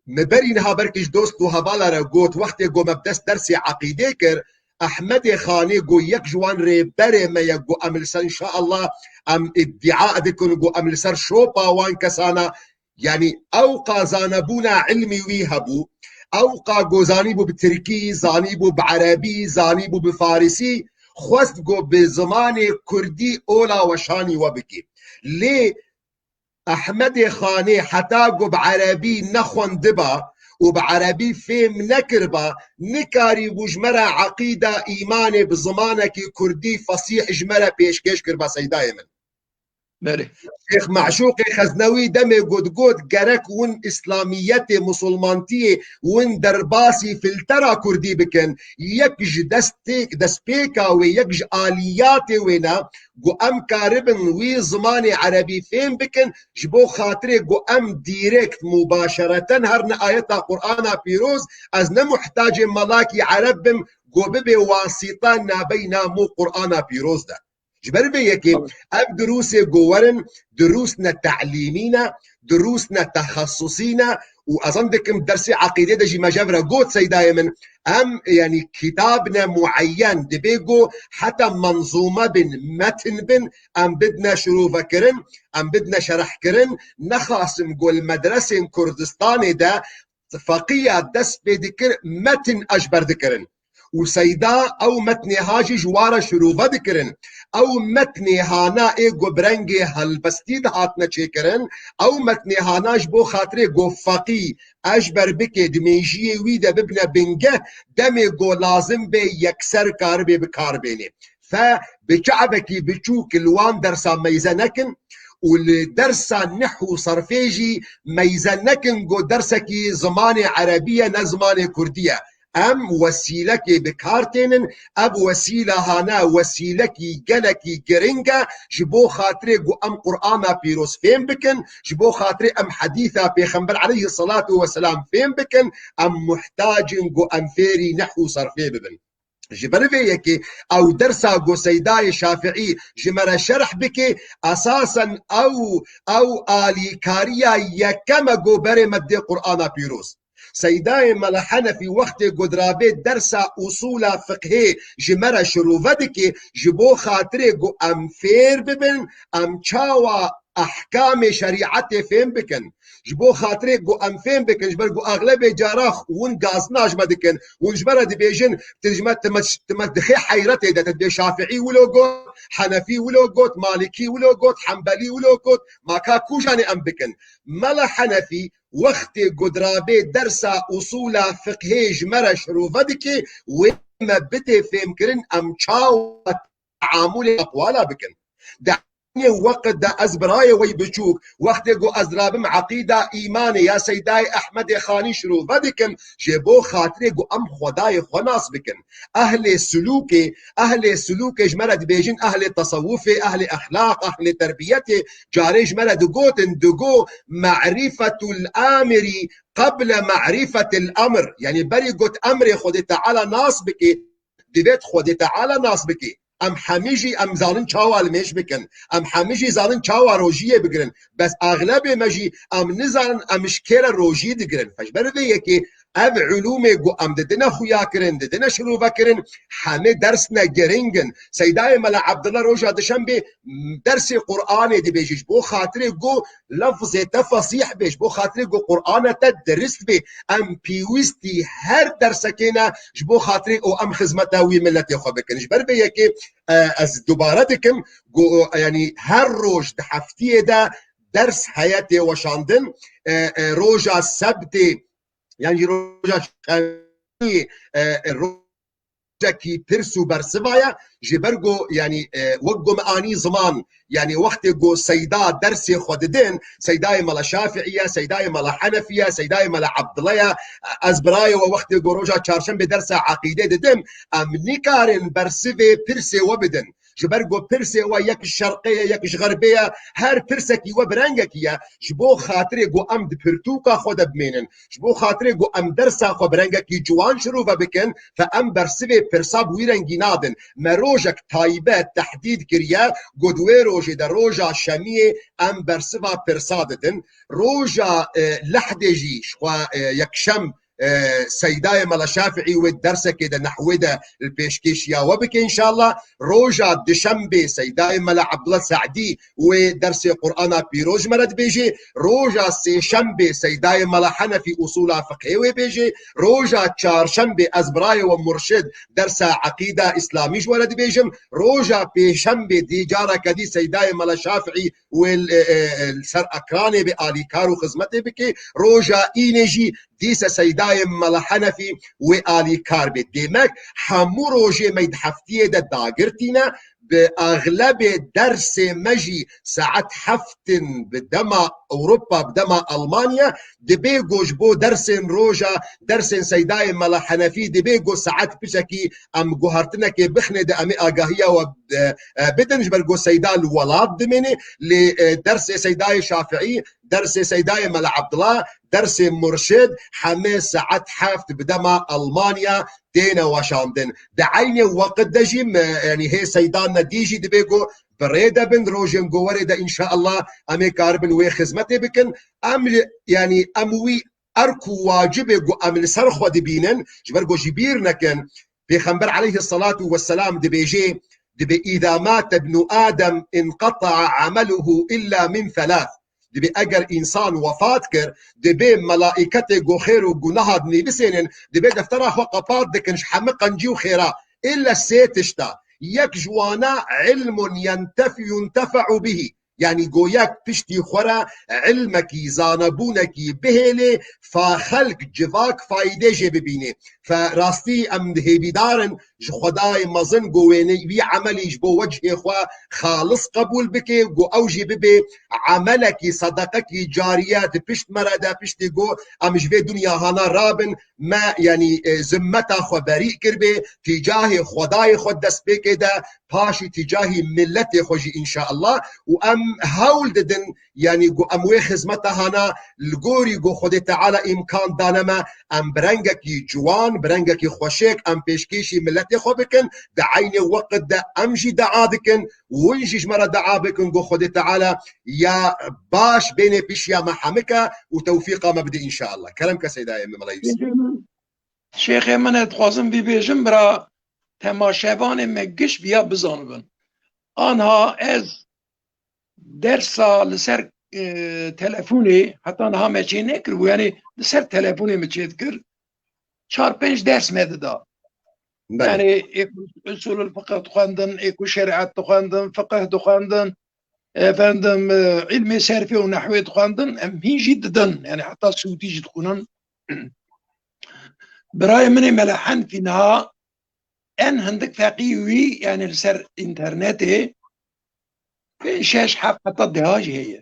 Me berî niha belkî ji dost û hevala re got, wextê ku me bi dest dersê eqîdê kir, Ehmedê Xanê ku yek ji wan rêberê me ye ku em li ser, înşaallah, em îdîa dikin ku em li ser şopa wan kesana, yanî ew qa zanebûna ilmî wî hebû, ew qa ku zanîbû bi tirkî, zanîbû bi erebî, zanîbû bi farisî, xwest ku bi zimanê kurdî ola weşanî we bikî. Lê Ehmedê Xanê heta ku bi erebî nexwendiba û bi erebî fêm nekiriba, nikarîbû ji me re eqîda îmanê bi zimanekî kurdî fesîh ji me re pêşkêş kiriba, Seydayê min. Belê. Şêx Meşûqê Xeznewî demê ku digot, gerek win îslamiyetê, musulmantiyê, win derbasî filtera kurdî bikin. Yek ji destê-, destpêka wê, yek ji aliyatê wê ne, ku em karibin wî zimanê erebî fêm bikin, ji bo xatirê ku em dîrekt, mubaşereten herin ayeta Qur'ana pîroz, ez ne muhtacê melakî ereb bim, ku bibe wasîta nabeyna min û Qur'ana pîroz de. Ji ber vê yekê ev dirûsê ku werin, dirûs ne telîmî ne, dirûs ne texesusî ne û ez zan dikim dersê eqîdê de jî me ji hev re got, Seydayê min, em, yanî, kitab ne mueyen, dibê ku heta menzûme bin, metin bin, em bidne şirovekirin, em bidne şerehkirin, nexasim ku li medresên Kurdistanê de feqiya dest pê dikir, metin eşber dikirin. Û Seyda ew metnê ha jî ji wa re şirove dikirin. Ew metnê hana ê ku bi rengê helbestî dihatine çêkirin, ew metnê hana ji bo xatirê ku feqî eşber bike, di mêjiyê wî de bibine bingeh, demê ku lazim be yekser karibe bi kar bêne. Fe bi çavekî biçûk li wan dersa meyze nekin û li dersa nehw û serfê jî meyze nekin ku dersekî zimanê erebî ye, ne zimanê kurdî ye. Em wesîlekê bi kar tênin, ev wesîle hane wesîlekî gelekî giring e, ji bo xatirê ku em Qur'ana pîroz fêm bikin, ji bo xatirê em hedîsa Pêxember aleyhisselatu vesselam fêm bikin, em muhtac in ku em fêrî nehw û serfê bibin. Ji ber vê yekê ew dersa ku Seydayê Şafiî ji me re şerh bike, esasen ew, ew alîkariya yekem e ku berê me didê Qur'ana pîroz. Seydayê Mela Henefî wextê ku dirabê dersa usûla fiqhê ji me re şirove dike, ji bo xatirê ku em fêr bibin, em çawa ehkamê şerîetê fêm bikin. Ji bo xatirê ku em fêm bikin, ji ber ku exlebê cara win gazina ji me dikin, win ji me re dibêjin, tu ji me, tu me, tu me dixê heyretê de, tu dibê Şafiî wilo got, Henefî wilo got, Malikî wilo got, Hembelî wilo got, ma ka kûjanê em bikin? Mela Henefî wextê ku dirabê dersa usûla fiqhê ji me re şirove dike, wê me bidê fêmkirin em çawa teamûlê eqwala bikin. De Wê weqt de ez birayê wê biçûk, wextê ku ez rabim eqîda îmanê ya Seydayê Ehmedê Xanî şirove dikim, ji bo xatirê ku em Xwedayê xwe nas bikin. Ehlê sulûkê, ehlê sulûkê ji me re dibêjin ehlê tesewufê, ehlê exlaq, ehlê terbiyetê, carê ji me re digotin, digo, "Merîfetul amirî qeble merîfetil emr." Yanî berî got emrê Xwedê Teala nas bike, divêt Xwedê Teala nas bike. Em hemî jî em zanin çawa li mêj bikin. Em hemî jî zanin çawa rojiyê bigirin. Bes axlebê me jî em nizanin em ji kê re rojî digirin. Fe ji ber vê yekê ev ulûmê ku em didine xuya kirin, didine şirove kirin, hemê ders ne giring in. Seydayê Mela Abdullah roja dişembê dersê Qur'anê dibêje ji bo xatirê ku lefzê te fesîh bê, ji bo xatirê ku Qur'ana te dirist bê. Em pêwîstî her dersekê ne ji bo xatirê û em xizmeta wî miletê xwe bikin. Ji ber vê yekê, e, ez dubare dikim ku, e, yanî her roj di heftiyê de ders heye tê weşandin. E, e, roja sebtê, yan jî roja çarşemiyê, e, e, rojekî pirs û bersiva ye. Ji ber ku, yanî, e, wek ku me anî ziman, yanî wextê ku seyda dersê xwe didin, seydayê Mela Şafi'î ye, seydayê Mela Henefî ye, seydayê Mela Abdullah ye. Ez birayê we wextê ku roja çarşembê dersa eqîdê didim, em nikarin bersivê pirsê we bidin. Ji ber ku pirsê we yek ji şerqê ye, yek ji xerbê ye, her pirsekî we bi rengekî ye. Ji bo xatirê ku em di pirtûka xwe de bimênin, ji bo xatirê ku em dersa xwe bi rengekî ciwan şirove bikin, fe em bersivê pirsa bi wî rengî nadin. Me rojek taybet tehdîd kiriye, ku di wê rojê de, roja şemiyê, em bersiva pirsa didin. Roja, e, lehdê jî, ji xwe, e, yekşem, e, seydayê Mela Şafi'î wê dersekê de, nehwê de li pêşkêşiya we bike înşallah. Roja dişembê seydayê Mela Abdullah Se'dî wê dersê Qur'ana pîroz ji me re dibêje. Roja sêşembê seydayê Mela Henefî usûla fiqhê wê bêje. Roja çarşembê ez birayê we murşid dersa eqîda îslamî ji we re dibêjim. Roja pêşembê dî careke dî seydayê Mela Şafi'î wê li, e, e, e, li ser ekranê bê alîkar û xizmetê bike. Roja înê jî dîse seydayê Mela Henefî wê alîkar bê. Demek hemû rojê me di heftiyê de dagirtî ne, bi axlebê dersê me jî saet heftin bi dema Ewropa, bi dema Almanya, dibê ku ji bo dersên roja, dersên seydayê Mela Henefî, dibê ku saet piçekî em guhertinekê bixinê de em ê agahiya we, e, e, bidin, ji ber ku seyda li welat dimêne, lê, e, dersê seydayê Şafi'î, dersê seydayê Mela Abdullah, dersê murşid, hemê saet heft bi dema Almanya têne weşandin. Di eynê weqit de jî me, yanî hê seydan ne dî jî dibê ku bi rê de bin, rojên ku werê de înşallah em ê karibin wê xizmetê bikin. Em li, yanî em wî erk û wacibê ku em li ser xwe dibînin, ji ber ku ji bîr nekin, Pêxember aleyhisselatu vesselam dibêje, dibê, "Îza mate ibnu Adem inqeta'a ameluhu illa min thelath." Dibê eger însan wefat kir, dibê melaîketê ku xêr û gunaha dinivîsênin, dibê deftera xwe qepat dikin ji hemî qencî û xêra. Îlle sê tişta. Yek ji wana ilmun yentef-, yuntefe'u bihi. Yanî goyek piştî xwe re ilmekî, zanebûnekî bihêlê, fa xelk, civak fayde jê bibînê. Fe rastî em hêvîdar in ji Xwedayê mezin ku wêne-, wî emelî ji bo wecihê xwe xalis qebûl bike, ku ew jî bibe emelekî, sedeqekî cariye di pişt me re de, piştî ku em ji vê dinya hana rabin, me, yanî, e, zimmeta xwe berî kiribê, tîcahê Xwedayê xwe destpêkê de, paşî tîcahî miletê xwe jî înşallah. Û em hewl didin, yanî ku em wê xizmeta hana li gorî ku Xwedê Teala îmkan dane me, em bi rengekî ciwan, bi rengekî xweşik, em pêşkêşî miletê xwe bikin, di eynê weqit de em jî dua dikin, win jî ji me re dua bikin ku Xwedê Teala ya baş bênê pişiya me hemike û tewfîqa me bide înşallah. Kerem ke Seydayê me, Mela Yusuf. Şêxê min, ez dixwazim vî bêjim, bira temaşevanê me giş viya bizanibin. Anha ez dersa li ser, e, telefonê, heta niha me çê nekiribû, yanî li ser telefonê me çê dikir, çar pênc ders me dida. Belê. Yanî ê ku usulul fiqh dixwendin, ê ku şerîet dixwendin, fiqh dixwendin, efendim, e, ilmê serfê û nehwê dixwendin, em hîn jî didin. Yanî heta sûtî jî dixwînin. Birayê min ê Mela Henfî niha en hindik feqî wî, yanî li ser înternetê pênc şeş heft heta deha jî heye.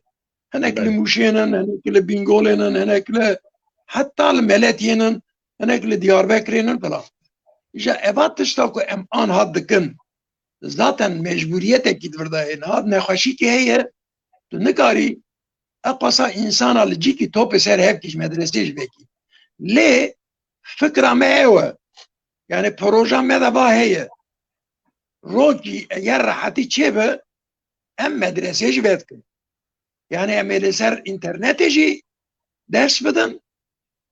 Hinek li Mûşê nin, hinek li Bîngolê nin, hinek li heta li Meletiyê nin, hinek li Diyarbekirê nin filan. Îja eva tişta ku em anha dikin, zaten mecbûriyetekî di vir de heye. Niha nexweşîkê heye, tu nikarî eqasa însana li cîkî topê ser hevkî ji medresê jî vekî. Lê fikra me ew e. Yani proja me de va heye. Rokî eger rehetî çêbe, em medresê jî vedikin. Yani em ê li ser înternetê jî ders bidin.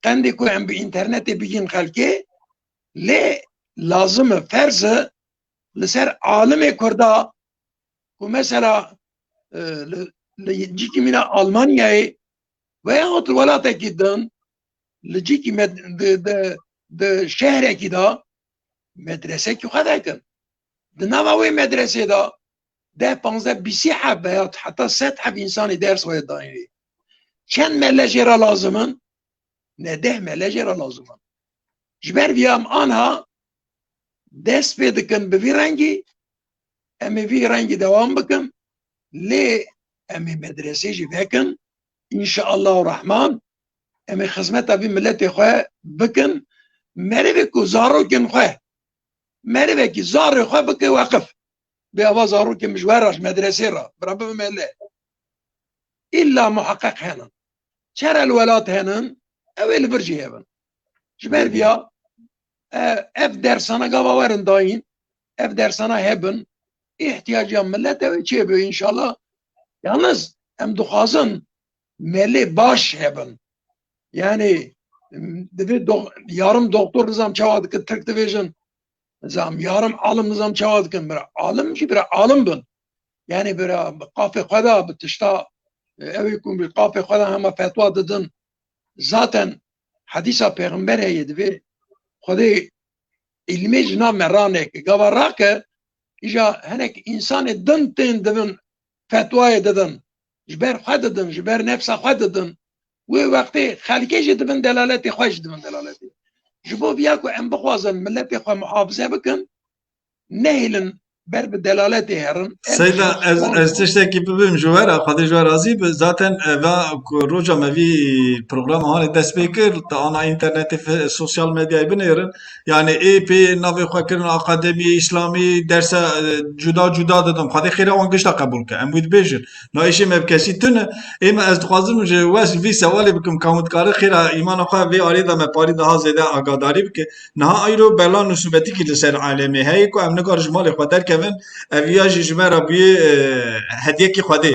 Qendê ku em bi înternetê bigîn xelkê, lê lazim e, ferz e, li ser alimê Kurda ku mesela, e, li, li cîkî mîna Almanyayê veyahut li welatekî din, li cîkî med-, di, di, di şehrekî de medresekî xwe dikin. Di nava wê medresê de deh, panzdeh, bîsî heb veya heta sed heb însanî ders wê dayînê. Çend mele jê re lazim in? Ne deh mele jê re lazim in. Ji ber vî em anha dest pê dikin bi vî rengî, em ê vî rengî dewam bikin, lê em ê medresê jî vekin, înşeallahu rehman, em ê xizmeta vî miletê xwe bikin, merivê ku zarokên xwe, merivekî zarê xwe bike weqif. Bê ava zarokê min ji we re, ji medresê re, bira bibe mele. Îlla muheqeq henin. Çere li welat henin, ew ê li vir jî hebin. Ji ber viya, e, ev dersana gava werin dayîn, ev dersana hebin, îhtiyaciya millet ew ê çêbe înşallah. Yalnız em dixwazin melê baş hebin. Yani, divê do-, yarım doktor nizam çawa dikin, Tirk dibêjin, nizam, yarım alim nizam çawa dikin, bira alim jî bira alim bin. Yani bira bi qafê xwe de, bi tişta, e, ew ê ku bi qafê xwe de hema fetwa didin. Zaten hedîsa pêxember heye, divê Xwedê îlmê ji nav me raneke. Gava rake, îja hinek însanê din tên dibin fetwayê didin. Ji ber xwe didin, ji ber nefsa xwe didin. Wê wextê xelkê jî dibin delaletê, xwe jî dibin delaletê. Ji bo viya ku em bixwazin miletê xwe muhafize bikin, nehêlin ber bi delaletê herin. Em Seyda, jî ez, wan ez tiştekî bibim ji we re, Xwedê ji we razî bi. Zaten eva ku roja me vî programa hanê dest pê kir, te ana înternetê, fe-, sosyal medyayê binêrin. Yani ê pê navê xwe kirin akademiyê îslamî, derse, e, cuda cuda didin. Xwedê xêra wan gişta qebûl ke. Em wî dibêjin. Na îşê me bi kesî tune. Ê me ez dixwazim ji we vî sewalê bikim, ka hûn dikarin xêra îmana xwe vê arê de me parî daha zêde agadarî bike. Niha îro bela nusûbetîkî li ser alemê heye ku em nikar ji malê xwe derkevin, ev ya jî ji me re bûye, e, hediyekî Xwedê.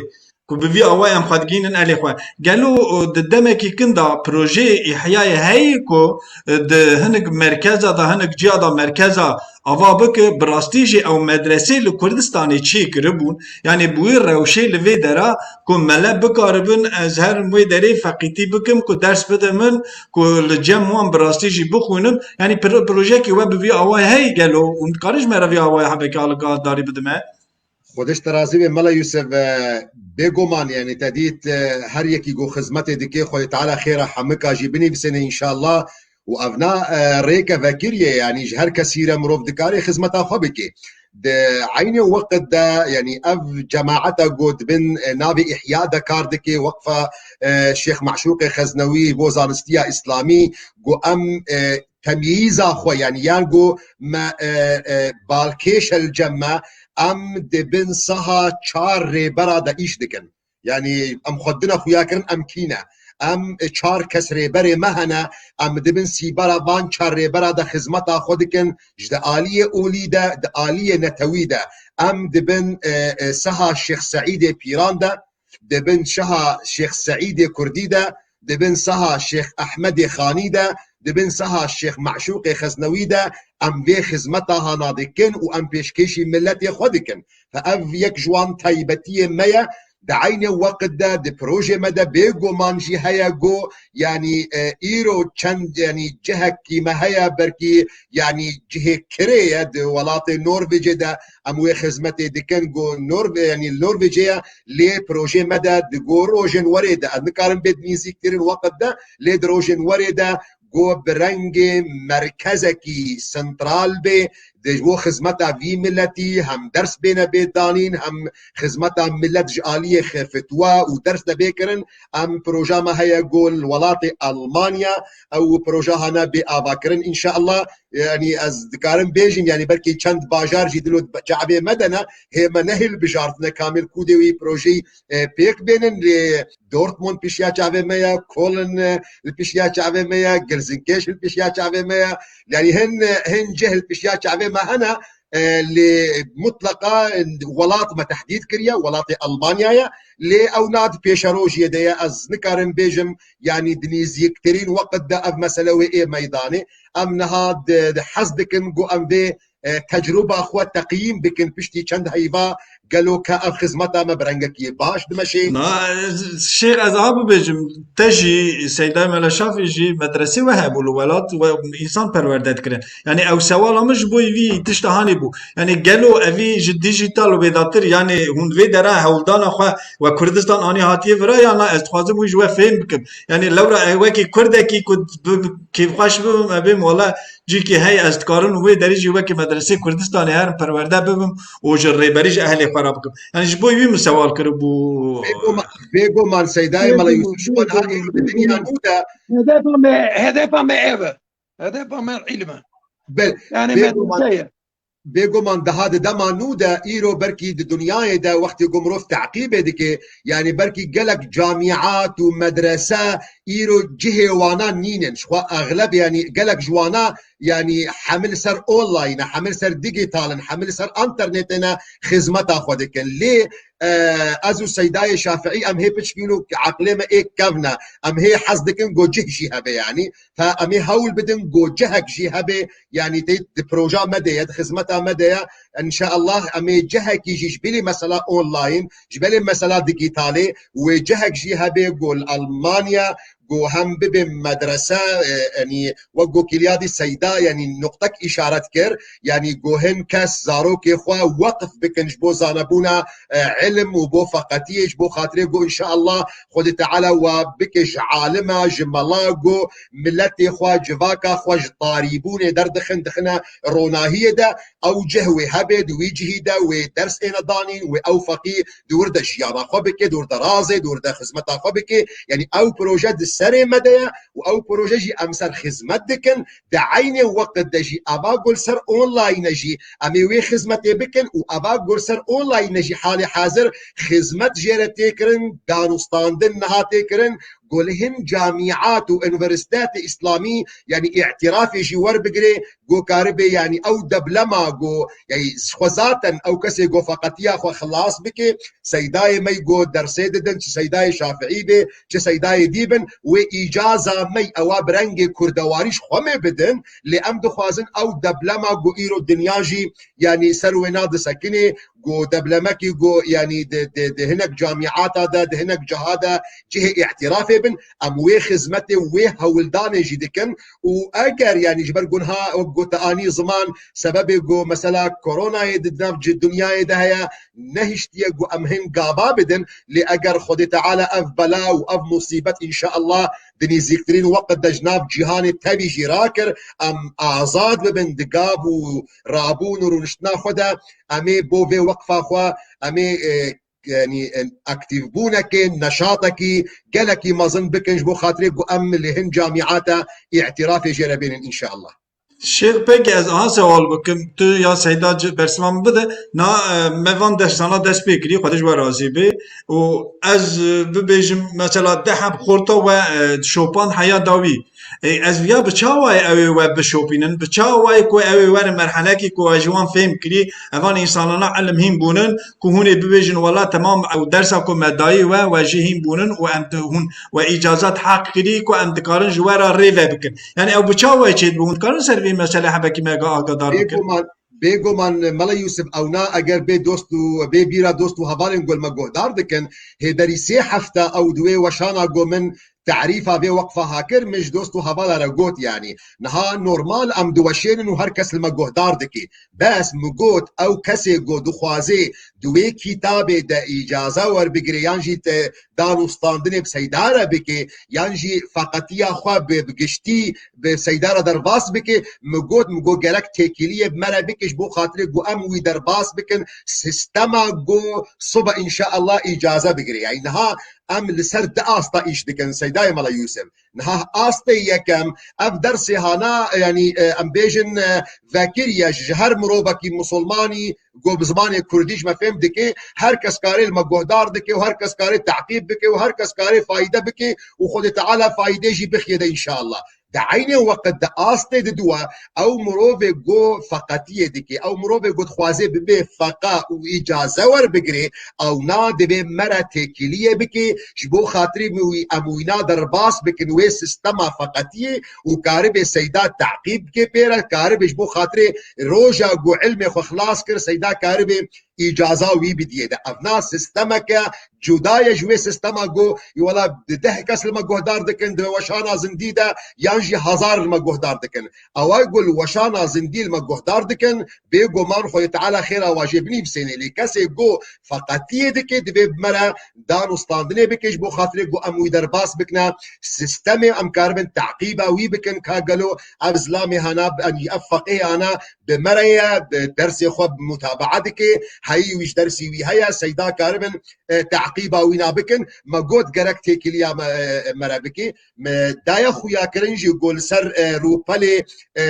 Ku bi vî awayê em xwe digihînin elê xwe. Gelo, e, di demekî kin de projeyê îhyayê heye ku, e, di hinik merkeza de, hinik ciya de merkeza ava bike, bi rastî jî ew medresê li Kurdistanê çêkiribûn. Yanî bi wî rewşê li vê dera ku mele bikaribin, ez her wê derê feqîtî bikim, ku ders bide min, ku li cem wan bi rastî jî bixwînim. Yanî pro-, projeyekî we bi vî awayî heye gelo? Hûn dikarin ji me re vî awayî hebekî alîkardarî bidin me? Xwedê ji te razî be Mela Yûsif, e, bêguman, yanî te dît, e, her yekî ku xizmetê dike, Xwedê Teala xêra hemika jî binivîsêne înşallah. Û evna, e, rêke vekirî ye, yanî ji her kesî re mirov dikare xizmeta xwe bike. Di eynê weqt de, yanî ev cemaeta ku di bin, e, navê Îhya de kar dike, Weqfa, e, Şêx Meşûqê Xeznewî bo zanistiya Îslamî, ku em, e, temyîza xwe, yanî yan ku me, e, e, balkêş e li cem me, em di bin saha çar rêbera de îş dikin. Yanî em xwe dine xuya kirin, em kî ne? Em çar kes rêberê me hene, em di bin sîbera van çar rêbera de xizmeta xwe dikin, ji di aliyê olî de, di aliyê netewî de. Em di bin, e, e, saha Şêx Seîdê Pîran de, di bin saha Şêx Seîdê Kurdî de, di bin saha Şêx Ehmedê Xanî de, di bin saha Şêx Meşûqê Xeznewî de em vê xizmeta hana dikin û em pêşkêşî miletê xwe dikin. Fe ev yek ji wan taybetiyê me ye. Di eynê weqt de di projê me de bêguman jî heye ku, yanî, e, îro çend, yanî cihekî me heye, belkî, yanî cihê kirê ye di welatê Norvêcê de em wê xizmetê dikin ku Norve-, yanî Norvêcê ye, lê projê me de di go rojên werê de, ez nikarim bê di nîzîktirîn weqt de, lê di rojên werê de ku bi rengê merkezekî sentral bê, dê ji bo xizmeta vî miletî hem ders bêne bê danîn, hem xizmeta milet ji aliyê xwe fetwa û ders de bê kirin. Em proja me heye ku li welatê Almanya ew proja hane bê avakirin. Înşallah, yanî ez dikarim bêjim, yanî belkî çend bajar jî dilo çavê me de ne, hê me nehilbijartine kamil ku dê wî projeyî, e, pêk bênin. Lê Dortmund pişiya çavê me ye, Köln, e, li pişiya çavê me ye, Gelsenkirchen li pişiya çavê me ye. Yanî hin, hin cih li pişiya çavê me hene, e, lê mutleqa welat me tehdîd kiriye, welatê Almanyaya, lê ew na di pêşerojiyê de ye. Ez nikarim bêjim, yanî di nîzîktirîn weqt de ev mesele wê ê meydanê. Em niha di, di hez dikin ku em vê, e, tecrûba xwe teqyîm bikin piştî çend heyva, gelo ke ev xizmeta me bi rengekî baş dimeşê? Na, Şêx, ez aha bibêjim, te jî, Seyda Mele Şafî jî medresê we hebû li welat we însan perwerde dikirin. Yanî ew sewala min ji bo vî tişta hanî bû. Yanî gelo evî ji dîjîtal û bêdatir, yanî hûn vê dera hewldana xwe we Kurdistan anî hatiye vira, ya na, ez dixwazim wî ji we fêm bikim. Yanî lewra e, wekî Kurdekî ku bi, bi, kêfxweş bibim, e, bêm wele cîkî hey ez dikarim û wê derî jî wekî medresê Kurdistanê herim perwerde bibim û ji rêberî ji ehlê xwe re bikim. Yanî ji bo wî min sewal kiribû. Bêguman, bêguman Seydayê Mela Yûsif, ji bo niha êrî di dinya nû de. Hedefa me, hedefa me ev e. Hedefa me îlim e. Bel, yani bêguman, medrese ye. Bêguman daha di dema nû de îro belkî di dinyayê de wextê ku mirov teqîbê dike, yanî belkî gelek camîat û medrese îro cihê wana nînin. Ji xwe exleb, yanî gelek ji wana, yanî hemil ser online e, hemil ser digital in, hemil ser internetê ne xizmeta xwe dikin. Lê, e, ez û Seydayê Şafiî em hê piçkî wilo eqlê me ê kevn e. Em hê hez dikin ku cih jî hebe yanî. Fe em ê hewl bidin ku cihek jî hebe, yanî tê di proja me de ye, di xizmeta me de ye. Înşallah em ê cihekî jî ji bilî mesela online, ji belê mesela digitalê, wê cihek jî hebe ku li Almanya, ku hem bibe medrese, e, yanî wek ku Kilyadî Seyda, yanî nuqtek îşaret kir, yanî ku hin kes zarokê xwe weqf bikin ji bo zanebûna, e, ilim û bo feqetiyê, ji bo xatirê ku înşallah Xwedê Teala we bike ji alime, ji mela ku miletê xwe, civaka xwe ji tarîbûnê derdixin, dixine ronahiyê de, ew cih wê hebe, di wî cihî de wê ders êne danîn, wê ew feqî di wir de jiyana xwe bike, di wir de razê, di wir de xizmeta xwe bike. Yanî ew proje di serê me de ye û ew proje jî em ser xizmet dikin. Di eynê weqt de jî eva ku li ser online jî em ê wê xizmetê bikin û eva ku li ser online jî halê hazir xizmet jê re tê kirin, danûstandin niha tê kirin, ku li hin camîat û unîversîtetê îslamî, yanî îtirafê jî werbigire, ku karibe, yanî ew deblema ku, yanî xwe zaten ew kesê ku feqetiya xwe xilas bike, Seydayê me ku dersê didin, çi Seydayê Şafiî be, çi Seydayê dî bin, wê îcaza me ewa bi rengê kurdewarî ji xwe me bidin, lê em dixwazin ew deblema ku îro dinya jî, yanî ser wê na disekinê, ku deblemekî ku, yanî di, di, di hinek camîata de, di hinek ciha de cihê îtirafê bin, em wê xizmetê, wê hewldanê jî dikin û eger, yanî ji ber ku niha wek ku te anî ziman, sebebê ku mesela koronayê di nav ci-, dinyayê de heye, nehiştiye ku em hin gava bidin, lê eger Xwedê Teala ev bela û ev musîbet înşallah di nîzîktirîn weqt de ji nav cîhanê tevî jî rakir, em azad bibin di gav û rabûn û rûniştina xwe de, em ê bo vê weqfa xwe, em ê, e, yanî, e, aktîvbûnekê, neşatekî gelekî mezin bikin ji bo xatirê ku em li hin camîata îtirafê jê re bênin înşallah. Şêx, peki ez aha sewal bikim. Tu ya Seyda ci-, bersiva min bide. Na, e, me van dersana dest pê kirî, Xwedê ji we razî bê. Û ez, e, bibêjim, mesela, deh heb xorta we, e, şopan heya dawî. E, ez viya bi çawayê ew ê we bişopînin? Bi çawayê ku ew ê werin merhelekî ku we ji wan fêm kirî, evan însanana ilim hîn bûnin, ku hûn ê bibêjin, wela temam ew dersa ku me dayî we, we jî hîn bûnin û em di-, hûn we îcazat heq kirî ku em dikarin ji we re rê ve bikin. Yanî ew bi çawa çêdibe? Hûn dikarin ser vê meselê hebekî me agadar bikin? Bêguman, bêguman Mela Yûsif, ewna eger bê dost û bê bîra dost û hevalên gul me guhdar dikin, hêderî sê hefta ew di wê weşana ku min tarîfa vê weqfa ha kir, min ji dost û hevala re got, yanî niha normal em diweşênin û her kes li me guhdar dike. Bes min got, ew kesê ku dixwaze di wê kitabê de îcaza werbigire yan jî te dan û standinê bi Seyda re bike, yan jî feqetiya xwe bi, bi giştî bi Seyda re derbas bike, min got, min got gerek têkiliyê bi me re bike ji bo xatirê ku em wî derbas bikin, sistema ku sibe înşaallah îcaze bigire. Yanî niha em li ser du asta îş dikin, Seydayê Mela Yûsif. Niha astê yekem, ev dersê hana, yanî, e, em bêjin, e, vekiriye ji her mirovekî misilmanî ku bi zimanê kurdî ji me fêm dike, her kes karê li me guhdar dike û her kes karê teqîb bike û her kes karê fayde bike û Xwedê Teala fayde jî bixiye de înşallah. Di eynê weqt de astê di dua ew mirovê ku feqetiyê dike, ew mirovê ku dixwaze bibe feqa û îcaze werbigire, ewna divê me re têkiliyê bike, ji bo xatirê min wî em wîna derbas bikin wê sistema feqetiyê û karibe Seyda teqîb bike pê re, karibe ji bo xatirê roja ku ilmê xwe xilas kir, Seyda karibe îcaza wî bidiyê de. Evna sistemeke cuda ye ji wê sistema ku, wela di deh kes li me guhdar dikin, di weşana zindî de, yan jî hezar li me guhdar dikin. Ewa ku li weşana zindî li me guhdar dikin, bêguman Xwedê Teala xêra wa jê binivîsêne. Lê kesê ku feqetiyê dike, divê bi me re dan û standinê bike ji bo xatirê ku em wî derbas bikine sistemê, em karibin teqîba wî bikin ka gelo ev zilamê hana, em ev feqihê hana bi me re ye, bi dersê xwe bi mutabaa dike, heyî wî ji dersî wî heye, Seyda karibin, e, teqîba wîna bikin. Me got gerek têkiliya me, e, me re bike. Me daye xuyakirin jî ku li ser, e, rûpelê, e,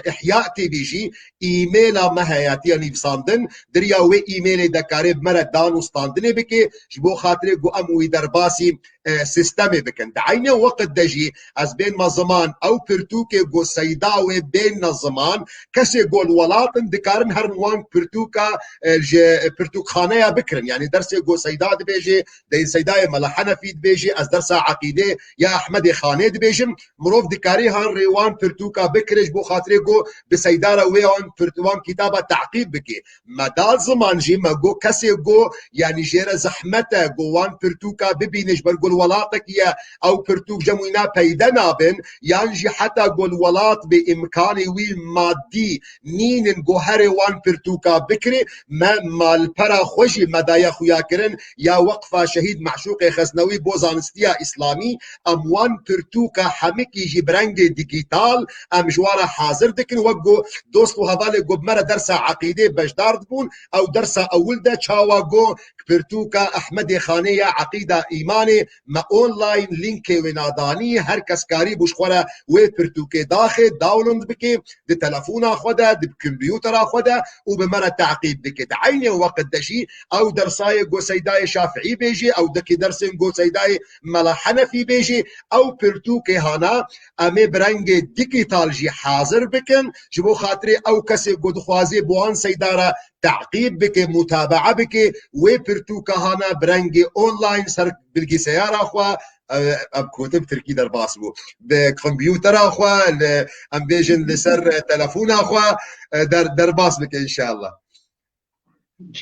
Ihya T V jî e-maila me heye, tiya nivîsandin. Diriya wê e-mailê de karê bi me re dan û standinê bike, ji bo xatirê ku em wî derbasî, e, sistemê bikin. Di eynê weqt de jî ez bênme ziman, ew pirtûkê ku Seyda wê bênne ziman, kesê ku li welat in dikarin herin wan pirtûka, e, ji pirtûkxaneya bikirin. Yanî dersê ku Seyda dibêje, Deyê Seydayê Mela Henefî dibêje, ez dersa eqîdê ya Ehmedê Xanê dibêjim. Mirov dikarî han rê wan pirtûka bikire ji bo xatirê ku bi Seyda re wê wan pirt-, wan kitaba teqîb bike. Me da ziman jî me got kesê ku, yanî jê re zehmet e ku wan pirtûka bibîne ji ber ku li welatekî ye ew pirtûk cem wîna peyde nabin, yan jî heta ku li welat bê îmkanê wî madî nînin ku herê wan pirtûka bikirê, me malpera xwe jî me daye xuyakirin ya Weqfa Şehîd Meşûqê Xeznewî bo zanistiya Îslamî, em wan pirtûka hemikî jî bi rengê dîgîtal em ji wan re hazir dikin, wek ku dost û hevalê ku bi me re dersa eqîdê beşdar dibûn, ew dersa ewil de çawa ku pirtûka Ehmedê Xanê ya Eqîda Îmanê me online linkê wê nadanî, her kes karî bû ji xwe re wê pirtûkê daxê, download bike, di telefona xwe de, di kompîutera xwe de û bi me re teqîb bike. Di eynê weqt de jî ew dersayê ku Seydayê Şafîî bêjî, ew dekî dersên ku Seydayê Mela Henefî bêjî, ew pirtûkê hana em ê bi rengê dîgîtal jî hazir bikin, ji bo xatirê ew kesê ku dixwazê bi wan Seyda re teqîb bike, mutabaa bike, wê pirtûka hana bi rengê online ser bilgiseyara xwe, e, em gotin tirkî derbas bû. Bi kompîutera xwe, li, em bêjin li ser, e, telefona xwe, e, der-, derbas bike înşallah.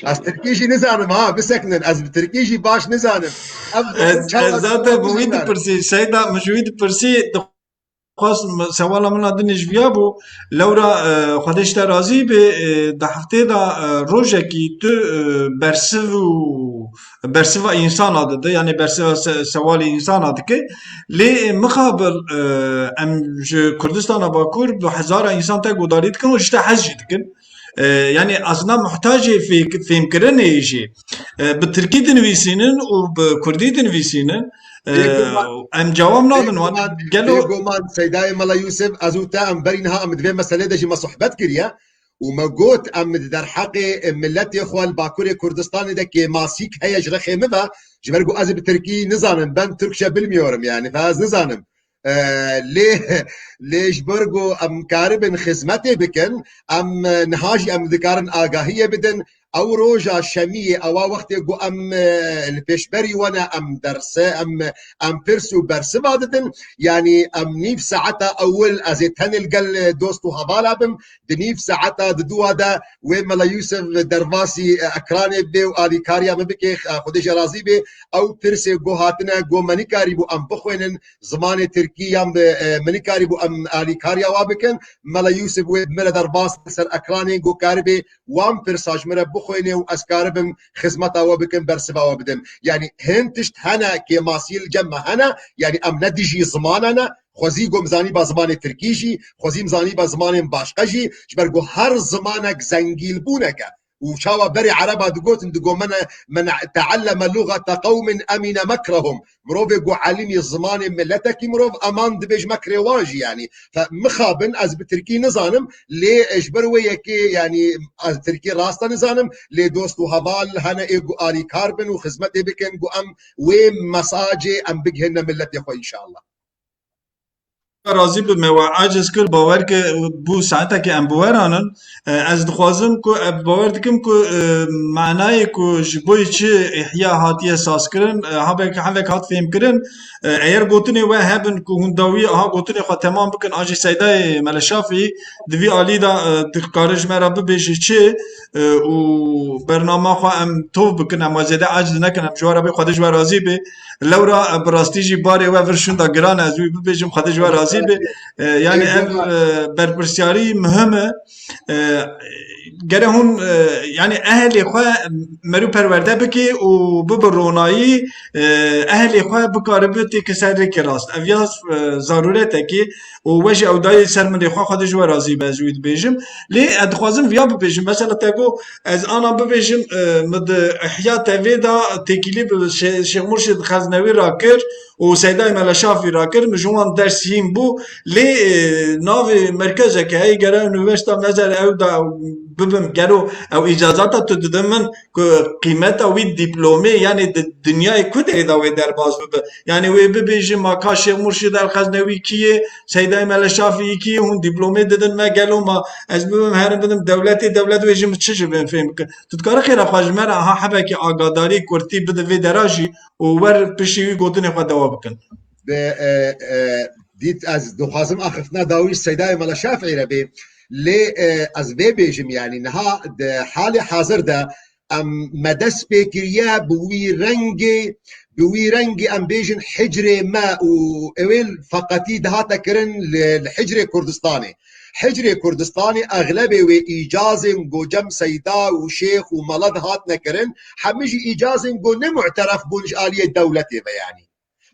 Ez tirkî jî nizanim ha, bisekinin, ez bi tirkî jî baş nizanim. Ev Ez, çawa ez zaten bi wî dipirsî, Seyda, min ji wî dipirsî, dixwest sewala min a dinê ji viya bû. Lewra, e, Xwedê ji te razî be, e, di heftê de, e, rojekî tu, e, bersiv û bersiva însana dide, yanî bersiva se-, sewalê însana dike. Lê mixabir, e, em ji Kurdistana Bakur bi hezara însan te guhdarî dikin û ji te hez jî dikin. E, yanî ez na muhtacê fê-, fêmkirinê jî. E, bi tirkî dinivîsînin û bi kurdî dinivîsînin. E, Bêguman, em cewab nadin wan. Bêguman, Gelo bêguman, Seydayê Mela Yûsif, ez û te em berî niha em di vê meselê de jî me sohbet kiriye. Û me got, em di derheqê miletê xwe li Bakurê Kurdistanê de kêmasîk heye ji rexê min ve, ji ber ku ez bi tirkî nizanim, ben Türkçe bilmiyorum yani, fe ez nizanim. E, lê, lê ji ber ku em karibin xizmetê bikin, em, e, niha jî em dikarin agahiyê bidin, Ew roja şemiyê, ewa wextê ku em, e, li pêşberî we ne, em derse, em, em pirs û bersiva didin. Yanî em nîv saeta ewil ez ê tenê li gel, e, dost û hevala bim. Di nîv saeta diduwa de wê Mela Yûsif derbasî, e, ekranê bê û alîkariya min bike, e, Xwedê jê razî bê. Ew pirsê ku hatine, ku me nikarîbû em bixwînin, zimanê tirkî yan bi, e, me nikarîbû em alîkariya wa bikin. Mela Yûsif wê bi me re derbas ser ekranê, ku karibê wan pirsa ji min re bixwîne û ez karibim xizmeta we bikim, bersiva we bidim. Yanî hin tişt hene, kêmasî li cem me hene, yanî em ne dijî zimana ne, xwezî ku em zanîba zimanê tirkî jî, xwezî em zanîba zimanên başqe jî, ji ber ku her zimanek zengîlbûnek e. Û çawa berê Ereba digotin, digo, "Men, men tealleme lugate qewmin emîne mekrehum." Mirovê ku elimî zimanê miletekî mirov eman dibe ji mekrê wan jî, yanî. Fe mixabin, ez bi tirkî nizanim, lê ji ber wê yekê, yanî, ez tirkî rasta nizanim, lê dost û heval hene ê ku alîkar bin û xizmetê bikin, ku em wê mesajê em bigihîne miletê xwe, înşallah. Razî bi me, we aciz kir, bawer ke bû saetekê em bi we re nin. E, ez dixwazim ku, e, bawer dikim ku, e, manayê ku ji bo çi Îhya hatiye sazkirin, e, habek, hevek hat fêmkirin. E, eger gotinê we hebin ku hûn dawî aha gotinê xwe temam bikin, a jî Seydayê Mele Şafî di vî alî de, e, dikare ji me re bibêje çi, e, û bernama xwe em tov bikin, em we zêde aciz nekin, em ji we re bê, Xwedê ji we razî bê. Lewra, e, bi rastî jî barê we vir şûnda giran e, ez wî bibêjim, Xwedê ji we razî be. E, yanî ev, e, berpirsiyarî muhim e. E, gere hûn, e, yanî ehelê xwe merû perwerde bikê û bibe ronayî, e, ehelê xwe bikaribe têke ser rêkê rast. Ev ya, e, zarûretekê û we jî ew dayê ser min rê xwe, Xwedê ji we razî be, ez wî dibêjim. Lê ez dixwazim viya bibêjim. Mesela te got, ez ana bibêjim, e, min di Ihya T V de têkilî bi Şê-, Şêx Murşid Xeznewî rakir û Seydayê Mele Şafî rakir, min ji wan ders hîn bû. Lê, e, navê merkezeke heye, gere unîversîta me zere ew da bibim, gero ew îcazata tu didin min ku qîmeta wî diplomê, yanî di dinyayê ku derê de wê derbas bibe. Yanî wê bibêjim, ma ka Şêx Murşid El Xeznewî kî ye, Seydayê Mele Şafî kî ye, hûn diplomê didin me, gelo ma ez bibim herin bidim dewletê, dewlet wê ji min çi ji bin fêm bikin. Tu dikarî xêra xwe ji me re aha hebekî agadarî kurtî bide vê dera jî û wer piştî wî gotinê xwe dewa bikin. Bi, e, e, dît ez dixwazim axiftina dawî Seydayê Mele Şafî re bê. Lê, e, ez vê bêjim, yanî niha di halê hazir de em me dest pê kiriye bi wî rengê, bi wî rengê em bêjin hicrê me û ewê feqetî dihate kirin li, li hicrê Kurdistanê. Hicrê Kurdistanê exlebê wê îcazên go cem Seyda û Şêx û Mele dihatine kirin, hemî jî îcazên go ne mu'teref bûn ji aliyê dewletê ve, yanî.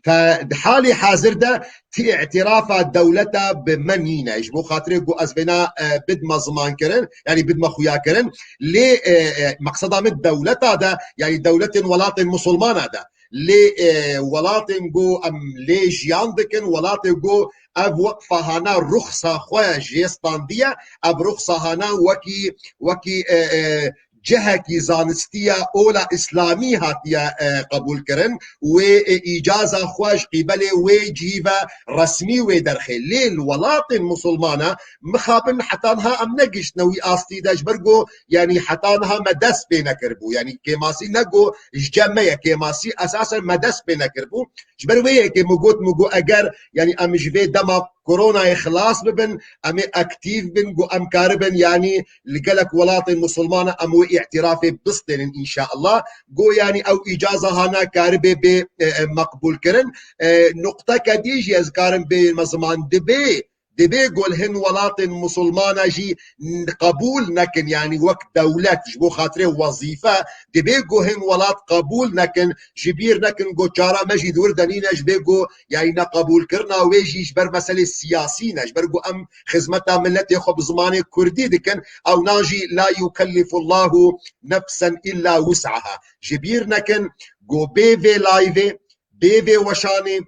Fe di halê hazir de ti îtirafa dewleta bi me nîne. Ji bo xatirê ku ez vêna, e, bidme ziman kirin, yanî bidme xuya kirin. Lê, e, e, meqseda min dewleta de, yanî dewletên welatên musulmana de. Lê, e, welatên ku em lê jiyan dikin, welatê ku ev weqfa hana ruxsa xwe jê standiye, ev ruxsa hana wekî, wekî, e, e, cihekî zanistiya ola îslamî hatiye, e, qebûl kirin. Wê, e, îcaza xwe ji qîbelê wê cihî ve resmî wê derxê. Lê li welatên musulmana mixabin heta niha em negiştine wî astî de, ji ber ku, yanî heta niha me dest pê nekiribû. Yanî kêmasî ne ku ji cem me ye, kêmasî esasen me dest pê nekiribû. Ji ber wê yekê min got, min got, eger, yanî em ji vê dema koronayê xilas bibin, em ê aktîf bin, ku em karibin, yanî li gelek welatên musulmana em wê îtirafê bistênin înşallah. Go, yanî ew îcaza hana karibê bê, e, e, meqbûl kirin. E, nuqteke dî jî ez karim bê me ziman, dibê, dibê gol hin welatên musulmana jî n-, qebûl nekin, yanî wek dewlet, ji bo xatirê wezîfe, dibê go hin welat qebûl nekin, ji bîr nekin go çara me jî di wir de nîne, ji bê go, yanî neqebûlkirina wê jî ji ber meselê siyasî ne, ji ber ku em xizmeta miletê xwe bi zimanê kurdî dikin, ew nan jî la yukellifullahu nefsen illa wus'aha. Ji bîr nekin ku bê vê layvê, bê vê weşanê,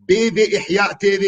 bê vê Ihya T V,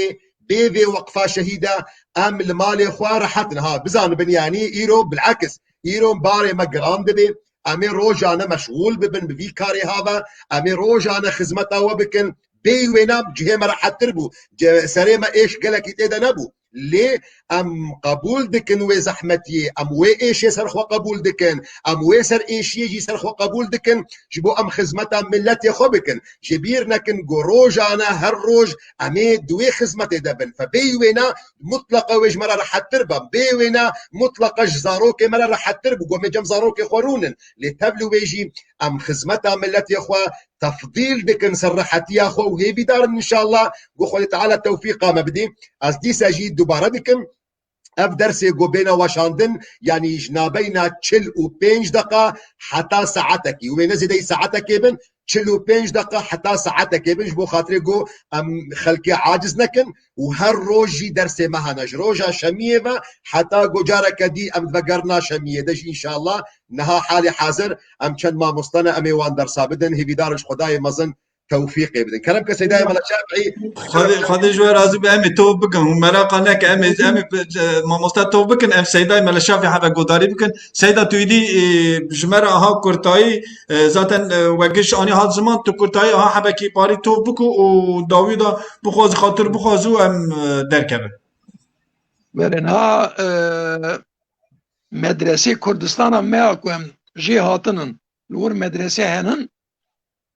bê vê Weqfa Şehîda, em li malê xwe rehet in. Ha, bizanibin, yanî îro bil'eks, îro barê me giran dibe, em ê rojane meşxûl bibin bi vî karê hava, em ê rojane xizmeta we bikin, bêyî wêna cihê me rehettir bû, ce-, serê me êş gelekî tê de nebû. Lê em qebûl dikin wê zehmetiyê, em wê êşê ser xwe qebûl dikin, em wê ser êşiyê jî ser xwe qebûl dikin, ji bo em xizmeta miletê xwe bikin. Ji bîr nekin ku rojane her roj em ê di wê xizmetê de bin. Fe bêyî wêne mutleqa wê ji me re rehettir be. Bê wêne mutleqa ji zarokê me re rehettir bû. Ku em ê cem zarokê xwe rûnin. Lê tevlî wê jî em xizmeta miletê xwe tefdîl dikin ser rehetiya xwe û hêvîdar in înşallah ku Xwedê Teala tewfîqa me bidî. Ez dîsa jî dubare dikim. Ev dersê ku bêne weşandin, yanî ji nabeyna çil û pênc deqa heta saetekî, wê ne zêdeyî saetekê bin, çil û pênc deqa heta saetekê bin, ji bo xatirê ku em xelkê aciz nekin û her roj jî dersê me hene. Ji roja şemiyê ve heta ku careke dî em divegerina şemiyê de jî înşallah. Niha halê hazir em çend mamoste ne, em ê wan dersa bidin. Hêvîdar in ji Xwedayê mezin tewfîqê bidin. Kerem ke Seydayê Mela Şafî. Xwedê, Xwedê ji we razî be, em ê tov bikin. Hûn meraqa neke, em ê, em ê, e, mamoste tov bikin, em Seydayê Mela Şafî heve godarî bikin. Seyda, tu îdî, e, ji me re aha kurtayî, e, zaten, e, we giş anî hat ziman, tu kurtayî aha hebekî parî tov bikû û dawî da bixwaz, xatir bixwaz û em, e, derkevin. Belê, niha, e, medresê Kurdistana me ya ku em jê hatinin, li wir medrese henin,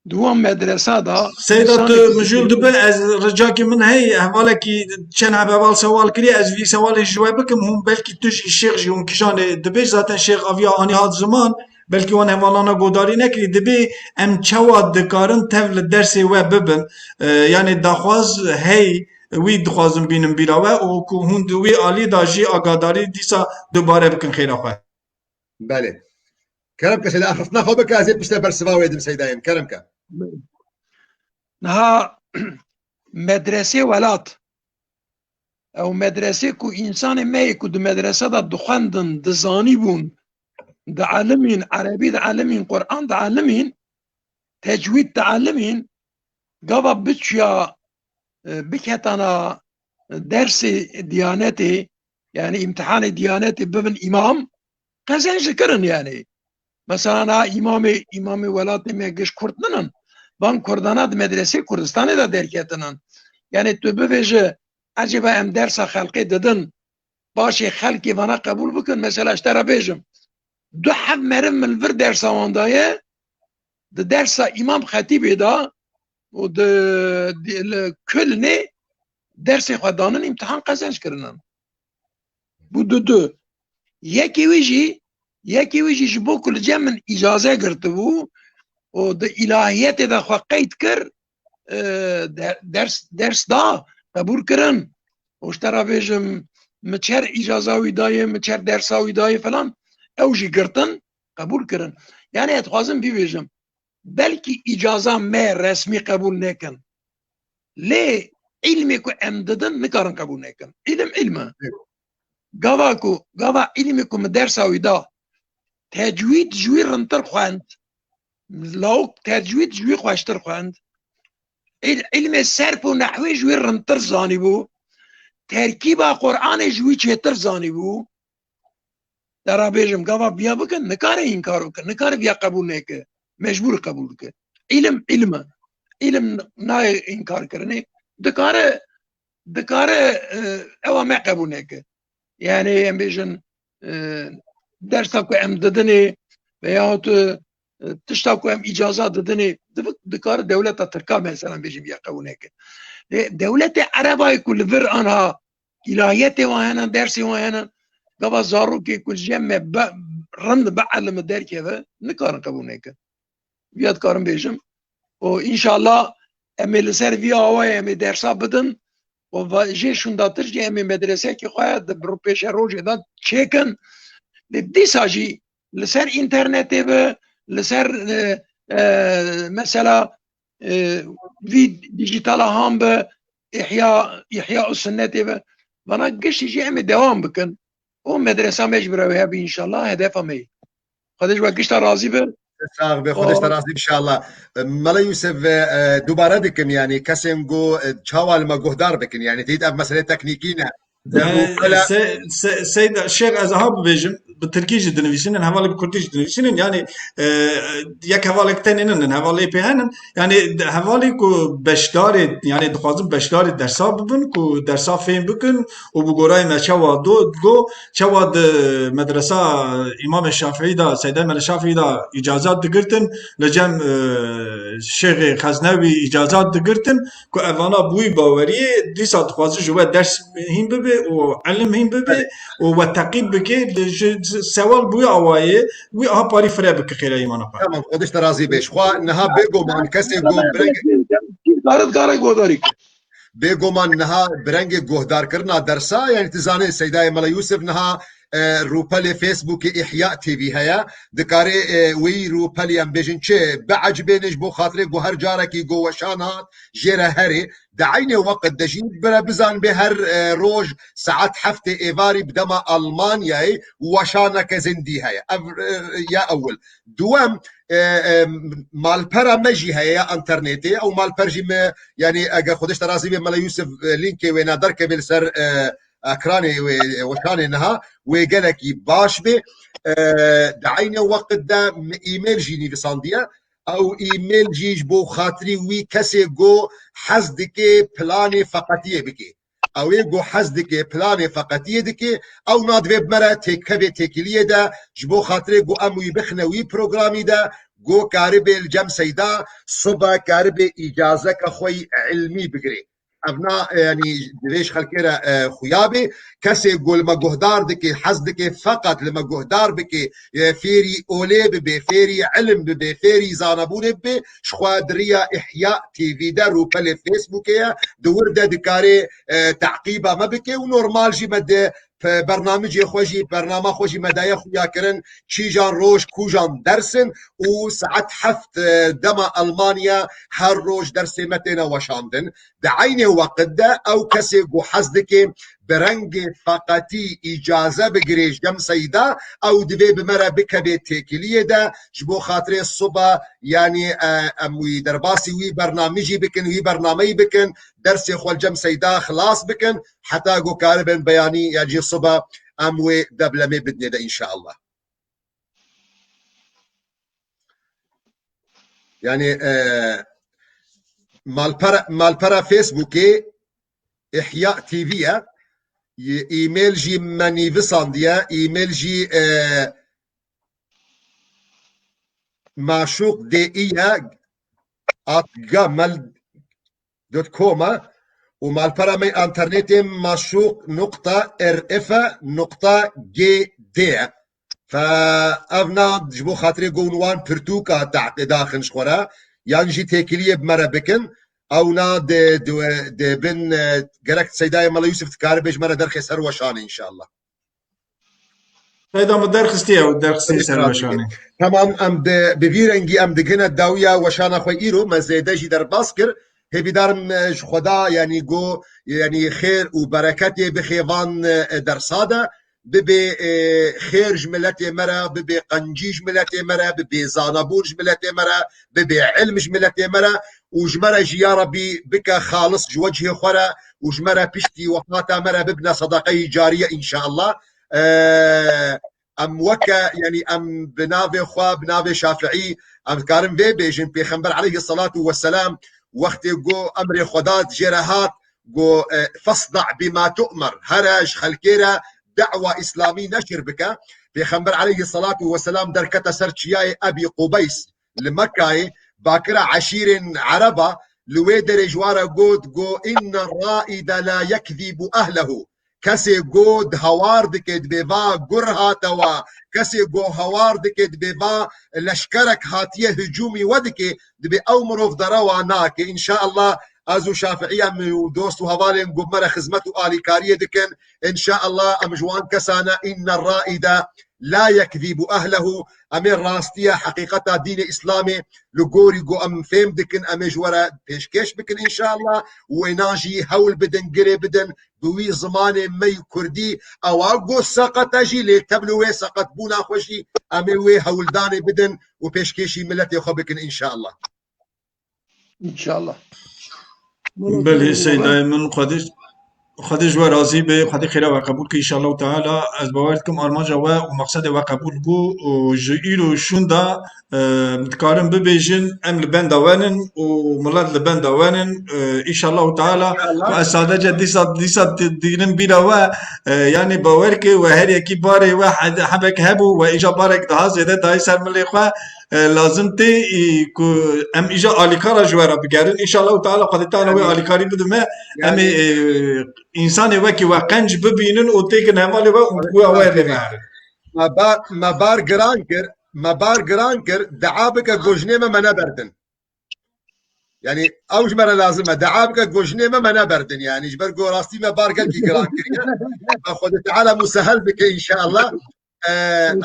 di wan medresa de Seyda, tu însanekî mijûl dibe, ez ricakî min hey, hevalekî çend heb heval sewal kiriye, ez vî sewalê ji we bikim, hûn belkî tu jî şêx jî hûn kîjanê dibêj, zaten şêx aviya anî hat ziman, belkî wan hevalana godarî nekirî, dibê em çawa dikarin tev li dersê we bibin, e, yanê daxwaz hey, wî dixwazim bînim bîra we û ku hûn di wî alî de jî agadarî dîsa dubare bikin xêra xwe. Belê. Kerem ke Seyda, axiftina xwe bike, ez ê pişte bersiva wê dim Seydayê min. Kerem ke. Niha medresê welat, ew medresê ku însanê me yê ku di medrese de dixwendin, dizanîbûn, dielimîn, erebî dielimîn, Quran dielimîn, tecwîd dielimîn, gava biçûya, e, biketana dersê diyanetê, yanî îmtihanê diyanetê bibin îmam, qezenc dikirin yanî. Mesela niha îmamê, îmamê welatê me giş Kurd ninin. Van Kurdana di medresê Kurdistanê de derketinin. Yanî tu bivêje, ecêba em dersa xelkê didin, paşê xelkê vana qebûl bikin. Mesela ji te re bêjim, du heb meriv min li vir dersa wan daye, di dersa îmam xetîbê de û di, di, li Kölnê dersê xwe danin, îmtihan qezenc kirinin. Bû du du. Yekê wî jî, yekê wî jî ji bo ku li cem min îcaze girtibû û di îlahiyetê de xwe qeyd kir, e, de-, ders, ders da, qebûl kirin. Û ji te re bêjim, min çer îcaza wî dayê, min çer dersa wî dayê falan, ew jî girtin, qebûl kirin. Yanî ez dixwazim bibêjim, belkî îcaza me resmî qebûl nekin. Lê îlmê ku em didin nikarin qebûl nekin. Îlim îlim e. Gava ku, gava îlmê ku min dersa wî da, tecwîd ji wî rintir xwend, lawik tecwîd ji wî xweştir xwend, îl-, îlmê serf û nehwê ji wî rintir zanîbû, terkîba Qur'anê ji wî çêtir zanîbû. Te re bêjim, gava viya bikin, nikare înkar bikin, nikare viya qebûl neke. Mecbûr qebûl dike. Îlim, îlim e. Îlim nayê înkar kirinê. Dikare, dikare, e, ewa me qebûl neke. Yanî em bêjin, e, dersa ku em didinê veyahut, e, tişta ku em îcaza didinê, divik-, dikare dewleta Tirka mesela bêjim viya qebûl neke. Lê dewletê Erebayê ku li vir anha îlahiyetê wan hene, dersê wan hene. Gava zarokê ku ji me be-, rind bielime derkeve, nikarin qebûl nekin. Viya dikarim bêjim. Û înşallah em ê li ser vî awayê em ê dersa bidin. Û va-, jê şûndatir jî em ê medresekê xwe di ro-, pêşerojê de çêkin. Lê dîsa jî li ser înternetê be, li ser, e, e, mesela e, vî dijîtala han be, îhya, îhya û sunnetê be. Vana giştî jî em ê dewam bikin. Û medresa me jî bi rewê hebî înşallah hedefa me yî. Xwedê ji we gişta razî be. Sax be, Xwedê ji te razî be înşallah. Mela Yûsef, e, dubare dikim, yanî kesên ku, e, çawa li me guhdar bikin, yanî têt ev meselê teknîkî ne. Yani, se, se, Seyda Şêx, ez aha bibêjim, bi tirkî jî dinivîsînin, hevalê bi kurdî jî dinivîsînin. Yani, e, yek hevalek tenê ninin, hevalê pê henin. Yani, de-, hevalê ku beşdarê, yani dixwazin beşdarê dersa bibin, ku dersa fêm bikin û bi gorayê me çawa do, go, çawa di medresa Îmamê Şafîî de, Seyda Mele Şafîî de îcazat digirtin, li cem, e, Şêxê Xeznewî îcazat digirtin, ku evana bi wî baweriyê dîsa dixwazin ji we ders hîn bibe û ilim hîn bibe û we teqîb bike, ji, ji sewal bi wî awayê, wî aha parî fire bike xêra îmana xwe. Tamam, Xwedê ji te razî be. Ji xwe niha bêguman kesê ku bireng- Dikare, dikare guhdarî kir. Bêguman niha bi rengê guhdarkirina dersa, yani tu zanî Seydayê Mela Yûsif niha, e, rûpelê Facebookê Ihya T V heye. Dikarê, e, wî rûpelî em bêjin çi? Biecibêne ji bo xatirê ku her carekî ku weşan hat jê re herê. Di eynê weqt de jî bire bizanibê her, e, roj saet heftê êvarî bi dema Almanyayê weşaneke zindî heye. Ev, e, ya ewil. Duwem, e, e, malpera me jî heye ya înternetê. Ew malper jî me, yani eger Xwedê ji te razî be, Mela Yûsif, e, lînkê wê na derkeve li ser, e, ekranê wê, weşanê niha, wê gelekî baş be. E, di eynê weqt de min e-mail jî nivîsandiye. Ew e-mail jî ji bo xatirî wî kesê ku hez dike planê feqetiyê bike. Ew ê ku hez dike planê feqetiyê dike, ew na divê bi me re têkeve têkiliyê de, ji bo xatirê ku em wî bixine wî programî de, ku karibe li cem Seyda, sibe karibe îcazeke xwe yî ilmî bigire. Ev na, e, yanî divê ji xelkê re, e, xuya bê. Kesê ku li me guhdar dike, hez dike feqet li me guhdar bike, e, fêrî olê bibe, fêrî ilim bibe, fêrî zanebûnê bibe, ji xwe di riya Ihya T V de rûpelê Facebookê ye, di wir de dikare, e, teqîba me bike û normal jî me di pe-, bernamicê xwe jî, bernama xwe jî me daye xuya kirin, kîjan roj, kûjan ders in û saet heft, e, dema Almanya her roj dersê me têne weşandin. Di eynê weqt de ew kesê ku hez dike bi rengê feqetî îcaze bigire ji cem Seyda, ew divê bi me re bikeve têkiliyê de, ji bo xatirê sibe, yanî, e, em wî derbasî wî bernamijî bikin, wî bernameyî bikin, dersê xwe li cem Seyda xilas bikin, heta ku karibin beyanî ya cî sibe em wê deblemê bidinê de înşeallah. Yani, e, malpera, malpera Facebookê Ihya T V ye. Y-, e-mail jî me nivîsandiye. E-mail jî, e, maşûq D I ye at gmail dot com e û malpera me înternetê maşûq nuqta R F nuqta G D ye. Fe ev na ji bo xatirê ku wan pirtûka teqî daxin ji xwe re, yan jî têkiliyê bi me re bikin, ew na di, di, di bin, e, gerek Seydayê Mela Yûsif dikaribe ji me re derxê ser weşanê înşallah. Seyda, min derxistiye û derxistî ser weşanê. Tamam, em bi, bi vî rengî em digihine dawiya weşana xwe îro, me zêde jî derbas kir. Hêvîdarim, e, ji Xweda, yanî go, yanî xêr û bereketê bixê van, e, dersa de. Bibe, e, xêr ji miletê me re, bibe qencî ji miletê me re, bibe zanebûn ji miletê me re, bibe ilm ji miletê me re û ji me re jî ya Rebî bike xalis ji wecihê xwe re û ji me re piştî wefata me re bibine sedeqeyî cariye înşeallah. E, em weke, yanî em bi navê xwe, bi navê Şafiî, em dikarin vê bêjin, Pêxember aleyhisselatu vesselam wextê ku emrê Xweda jê re hat, ku, e, "Fasda' bima tu'mer", here ji xelkê re da'wa îslamî neşir bike. Pêxember aleyhisselatu vesselam derkete ser çiyayê Ebî Qubeys li Mekkayê, bakira eşîrên Ereba, li wê derê ji wan re got, got, "Inne ra'ide la yekzîbu ehlehu." Kesê go di hawar dike, dibê va gur hatewa. Kesê go hawar dike, dibê va leşkerek hatiye hicûmî we dike, dibê ew mirov derewa nake. Înşeallah ez û Şafiî em û dost û hevalên ku me re xizmet û alîkariyê dikin, înşeallah em ji wan kesane inne raîde la yekzîbu ehlehu. Em ê rastiya heqîqeta dînê Îslamê li gorî ku em fêm dikin, em ê ji we re pêşkêş bikin înşeallah. Û wêna jî hewl bidin, girê bidin, bi wî zimanê me yî kurdî, ewa got seqete jî, lê tevlî wê seqetbûna xwe jî em ê wê hewldanê bidin û pêşkêşî miletê xwe bikin înşeallah. Înşeallah. Belê, Seydayê min, Xwedê, Xwedê ji we razî be, Xwedê xêra we qebûl ke, înşallah teala. Ez bawer dikim armanca we û maqsedê we qebûl bû û ji îro şûnda, e, dikarin bibêjin, em li benda we nin û milet li benda we nin, e, înşallah teala. Înşallah. Û ez sadece dîsa, dîsa di-, dînin bîra we, e, yanî bawer ke we her yekî barê we hed-, hebek hebû, we îca barek daha zêde dayî ser milê xwe, e, lazim tê, e, ku em îca alîkara ji we re bigerin. Înşallah teala Xwedê teala wê Amîn. Alîkarî bidime. Em ê, Yani e, Însanê wekî we qenc bibînin û têkin hevalê we û ku we rê veherin. Me bar, me bar giran kir, me bar giran kir, dua bike gojnê me, me neberdin. Yani ew ji me re lazim e. Dua bike gojnê me, me neberdin yani. Ji ber ku rastî me bar gelkî giran kiriye. Me Xwedê Teala musehel bike înşallah. E,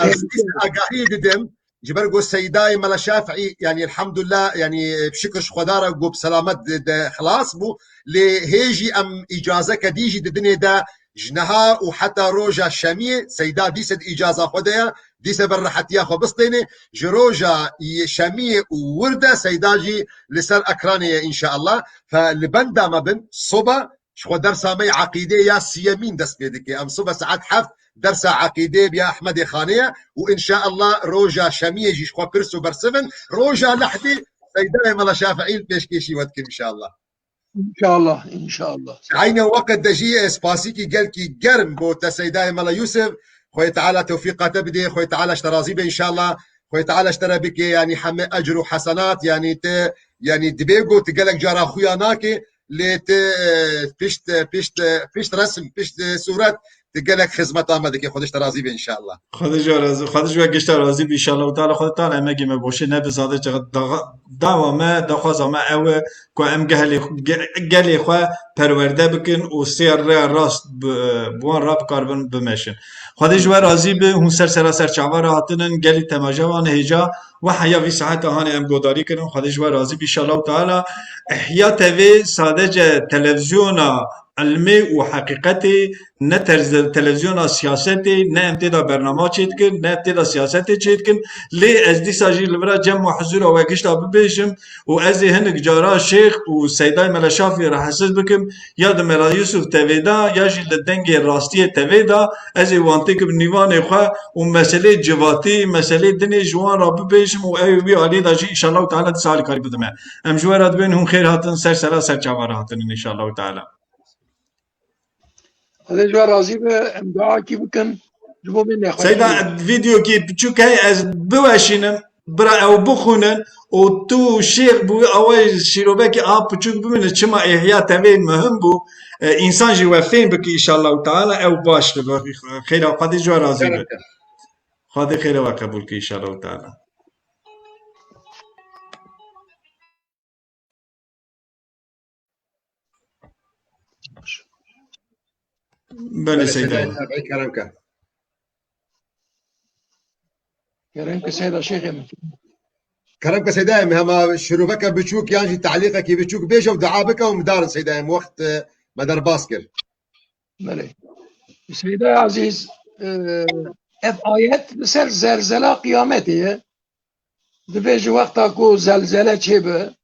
ez dîsa agahî didim. Ji ber ku Seydayê Mela Şafîî, yani elhamdulillah, yani, e, şikir ji Xweda re ku bi selamet de, de xilas bû. Lê hê jî em îcazeke dî jî di dinê de ji niha û heta roja şemiyê Seyda dîse di îcaza xwe de ye, dîse ber rehetiya xwe bistêne. Ji roja y-, şemiyê û wir de Seyda jî li ser ekranê ye înşallah. Fe li benda me bin, soba ji xwe dersa me yê eqîdê ya siyemîn dest pê dike. Em sibe saet heft dersa eqîdê bi ya Ehmedê Xanê ye û înşallah roja şemiyê jî ji xwe pirs û bersiv in. Roja lehdê Seydayê Mela Şafîî li pêşkêşî we dikim înşallah. Înşallah, înşallah. Di eyne weqt de jî ez spasîkî gelkî germ bo te Seydayê Mela Yûsif. Xwedê Teala tewfîqa te bidê, Xwedê Teala ji te razî be înşallah. Xwedê Teala ji te re bike, yanî heme ecr û hesenat, yanî te, yanî dibê ku tu gelek cara xuya nake, lê tu, e, pişt, e, pişt, e, pişt resim, pişt, e, sûret, tu gelek xizmeta me dike. Xwedê ji te razî be înşallah. Xwedê ji we razî, Xwedê ji we gişta razî be înşallah. Teala Xwedê Teala emegê me boşê nebe, zade çaxa dawa me, daxwaza me ew e ku em gehelê, ge-, gelê xwe perwerde bikin û sêr rêya rast bi, bi wan re bikaribin bimeşin. Xwedê ji we razî be, hûn ser sera ser çava re hatinin, gelî temaşevan hêja we heya vî saeta hanê em godarî kirin. Xwedê ji we razî be, înşallah teala. Ihya T V sadece televîzyona ilmê û heqîqetê, ne terz-, televîzyona siyasetê, ne em tê de bernama çêdikin, ne em tê de siyasetê çêdikin. Lê ez dîsa jî li vira cem û hizûra we gişta bibêjim û ez ê hinik cara Şêx û Seydayê Mela Şafî rahatsiz bikim. Ya di Mela Yûsif T V de, ya jî li Dengê Rastiyê T V de, ez ê wan têkim nîvanê xwe û meseleyê civatî, meseleyê dinê ji wan re bibêjim û ew ê wî alî de jî înşallah teala dîsa alîkarî bidime. Em ji we re dibên hûn xêr hatin, ser sera ser çava re hatinin înşallah teala. Xwedê ji we razî be, em duakî bikin ji bo vê nexweşiyê. Seyda, vîdeokî piçûk heye, ez biweşînim, bira ew bixwînin û tu û Şêx bi wî awayî şîrobekî a piçûk bimînin. Çima Ihya T V muhim bû, e, însan jî we fêm bike înşallah teala, ew baş dibe. Xêra Xwedê ji we razî be. Xwedê xêra we qebûl ke înşallah teala. Belê, Belê, Seyda. Seyda, kerem ke. Kerem ke Seyda Şêxê min. Kerem ke Seyda, em hema şirûveke biçûk yan jî te'lîqekî biçûk bêje û dua bike û midarin Seyda, em wext, e, me derbas kir. Belê. Seyda Ezîz, e, ev ayet li ser zelzela qiyametê ye. Dibêje wexta ku zelzele çêbe,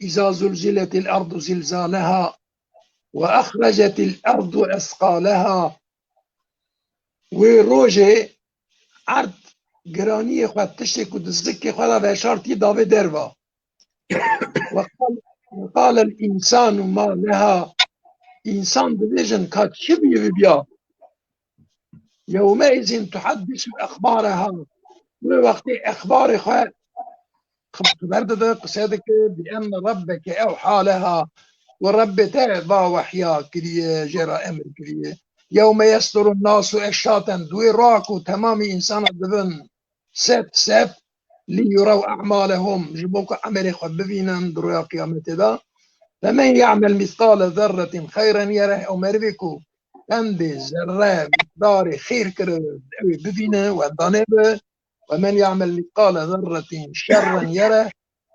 "Îza zulziletil ardu zilzaleha ve exrecetil ardu esqaleha." Wê rojê erd giraniyê xwe, tiştê ku di zikê xwe de veşartî, davê derva. "Ve qal-, ve qalel însanu ma leha." Însan dibêjin, ka çi bî vibiya? "Yewmeizin tuheddisu exbareha." Wê wextê exbarê xwe xib-, xiber dide, qise dike, "bi enne rabbeke ewha leha." Û Rebbê te va wehya kiriye, jê re emir kiriye. "Yewme yesdurun nasu eşşaten." Di wê roja ku temamî însana dibin sef sef, "li yurew a'malehum", ji bo ku emelê xwe bivînin di roja qiyametê de. "Femen ya'mel mîsqale zerretin xeyren yereh", ew merivê ku qendê zerre miqdarê xêr kiribe, ew ê bivîne, wenda nebe. "Ve men ya'mel mîsqale zerretin şerren yereh",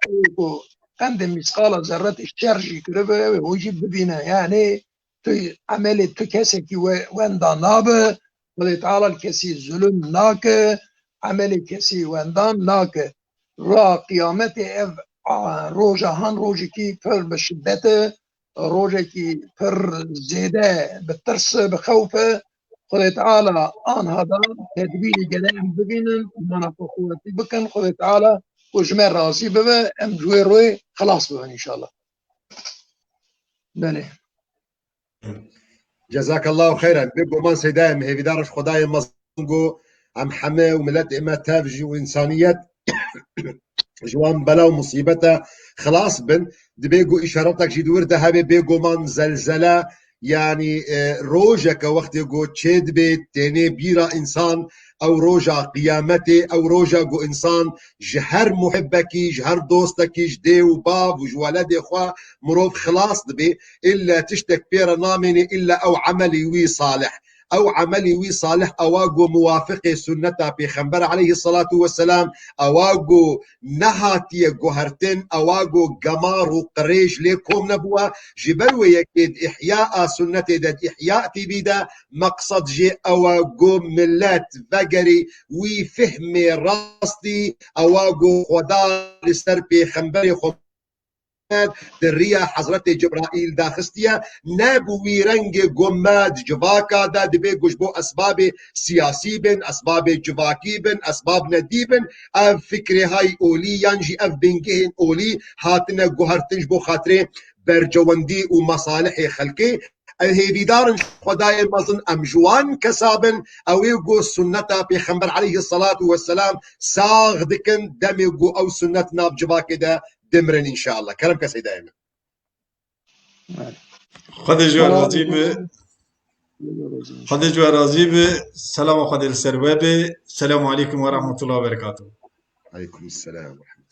ew ê ku qendê mîsqala zerretê şer jî kiribe, ew ê wî jî bivîne. Yanî tu emelê tu kesekî we-, wenda nabe. Xwedê Teala li kesî zulm nake, emelê kesî wenda nake. Roja qiyametê ev, a, roja han rojekî pir bi şiddet e. rojekî pir zêde bi tirs, bi xewf e. Xwedê Teala anha da tedbîrê gelê em bibînin, îmana xwe qûwetî bikin. Xwedê Teala ku ji me razî bibe, em ji wê royê xilas bibin înşallah. Belê. Cezakallahu xeyran. Bê guman Seyda, em hêvîdar in ji Xwedayê mezin ku em heme û miletê me tev jî û însaniyet ji wan bela û musîbete xilas bin. Dibê ku îşaretek jî di wir de hebe, bêguman zelzele, yanî, e, rojeke wextê ku çê dibe, tênê bîra însan, ew roja qiyametê, ew roja ku însan ji her muhibbekî, ji her dostekî, ji dê û bav û ji weledê xwe mirov xilas dibe, illa tiştek pê re namêne, illa ew emelî wî salih. Ew emelî wî salih ewa ku muwafiqê sunneta Pêxember aleyhissalatu vesselam, ewa ku nehatiye guhertin, ewa ku gemar û qirêj lê kom nebûwa. Ji ber wê yekê di Îhya a Sunnetê de, di Îhya T V de, meqsed jê ew e ku milet vegerî wî fihmê rastî, ewa ku Xweda li ser Pêxemberê xwe di riya Hezretê Cibraîl daxistiye, ne bi wî rengê ku me di civaka de dibê ku ji bo esbabê siyasî bin, esbabê civakî bin, esbab nedî bin, ev fikrê hay olî yan jî ev bingehên olî hatine guhertin ji bo xatirê bercewendî û mesalihê xelkê. Em hêvîdar in ji Xwedayê mezin em ji wan kesa bin, ew ê ku sunneta Pêxember aleyhissalatu vesselam sax dikin, demê ku ew sunnet nav civakê de dimirin înşallah. Kerem ke Seydayê min. Xwedê ji we razî be. Xwedê ji we razî be. Selama Xwedê li ser we be. Selamu aleykum ve rahmetullah ve berekatuhu. Aleykum selam ve rahmetullah.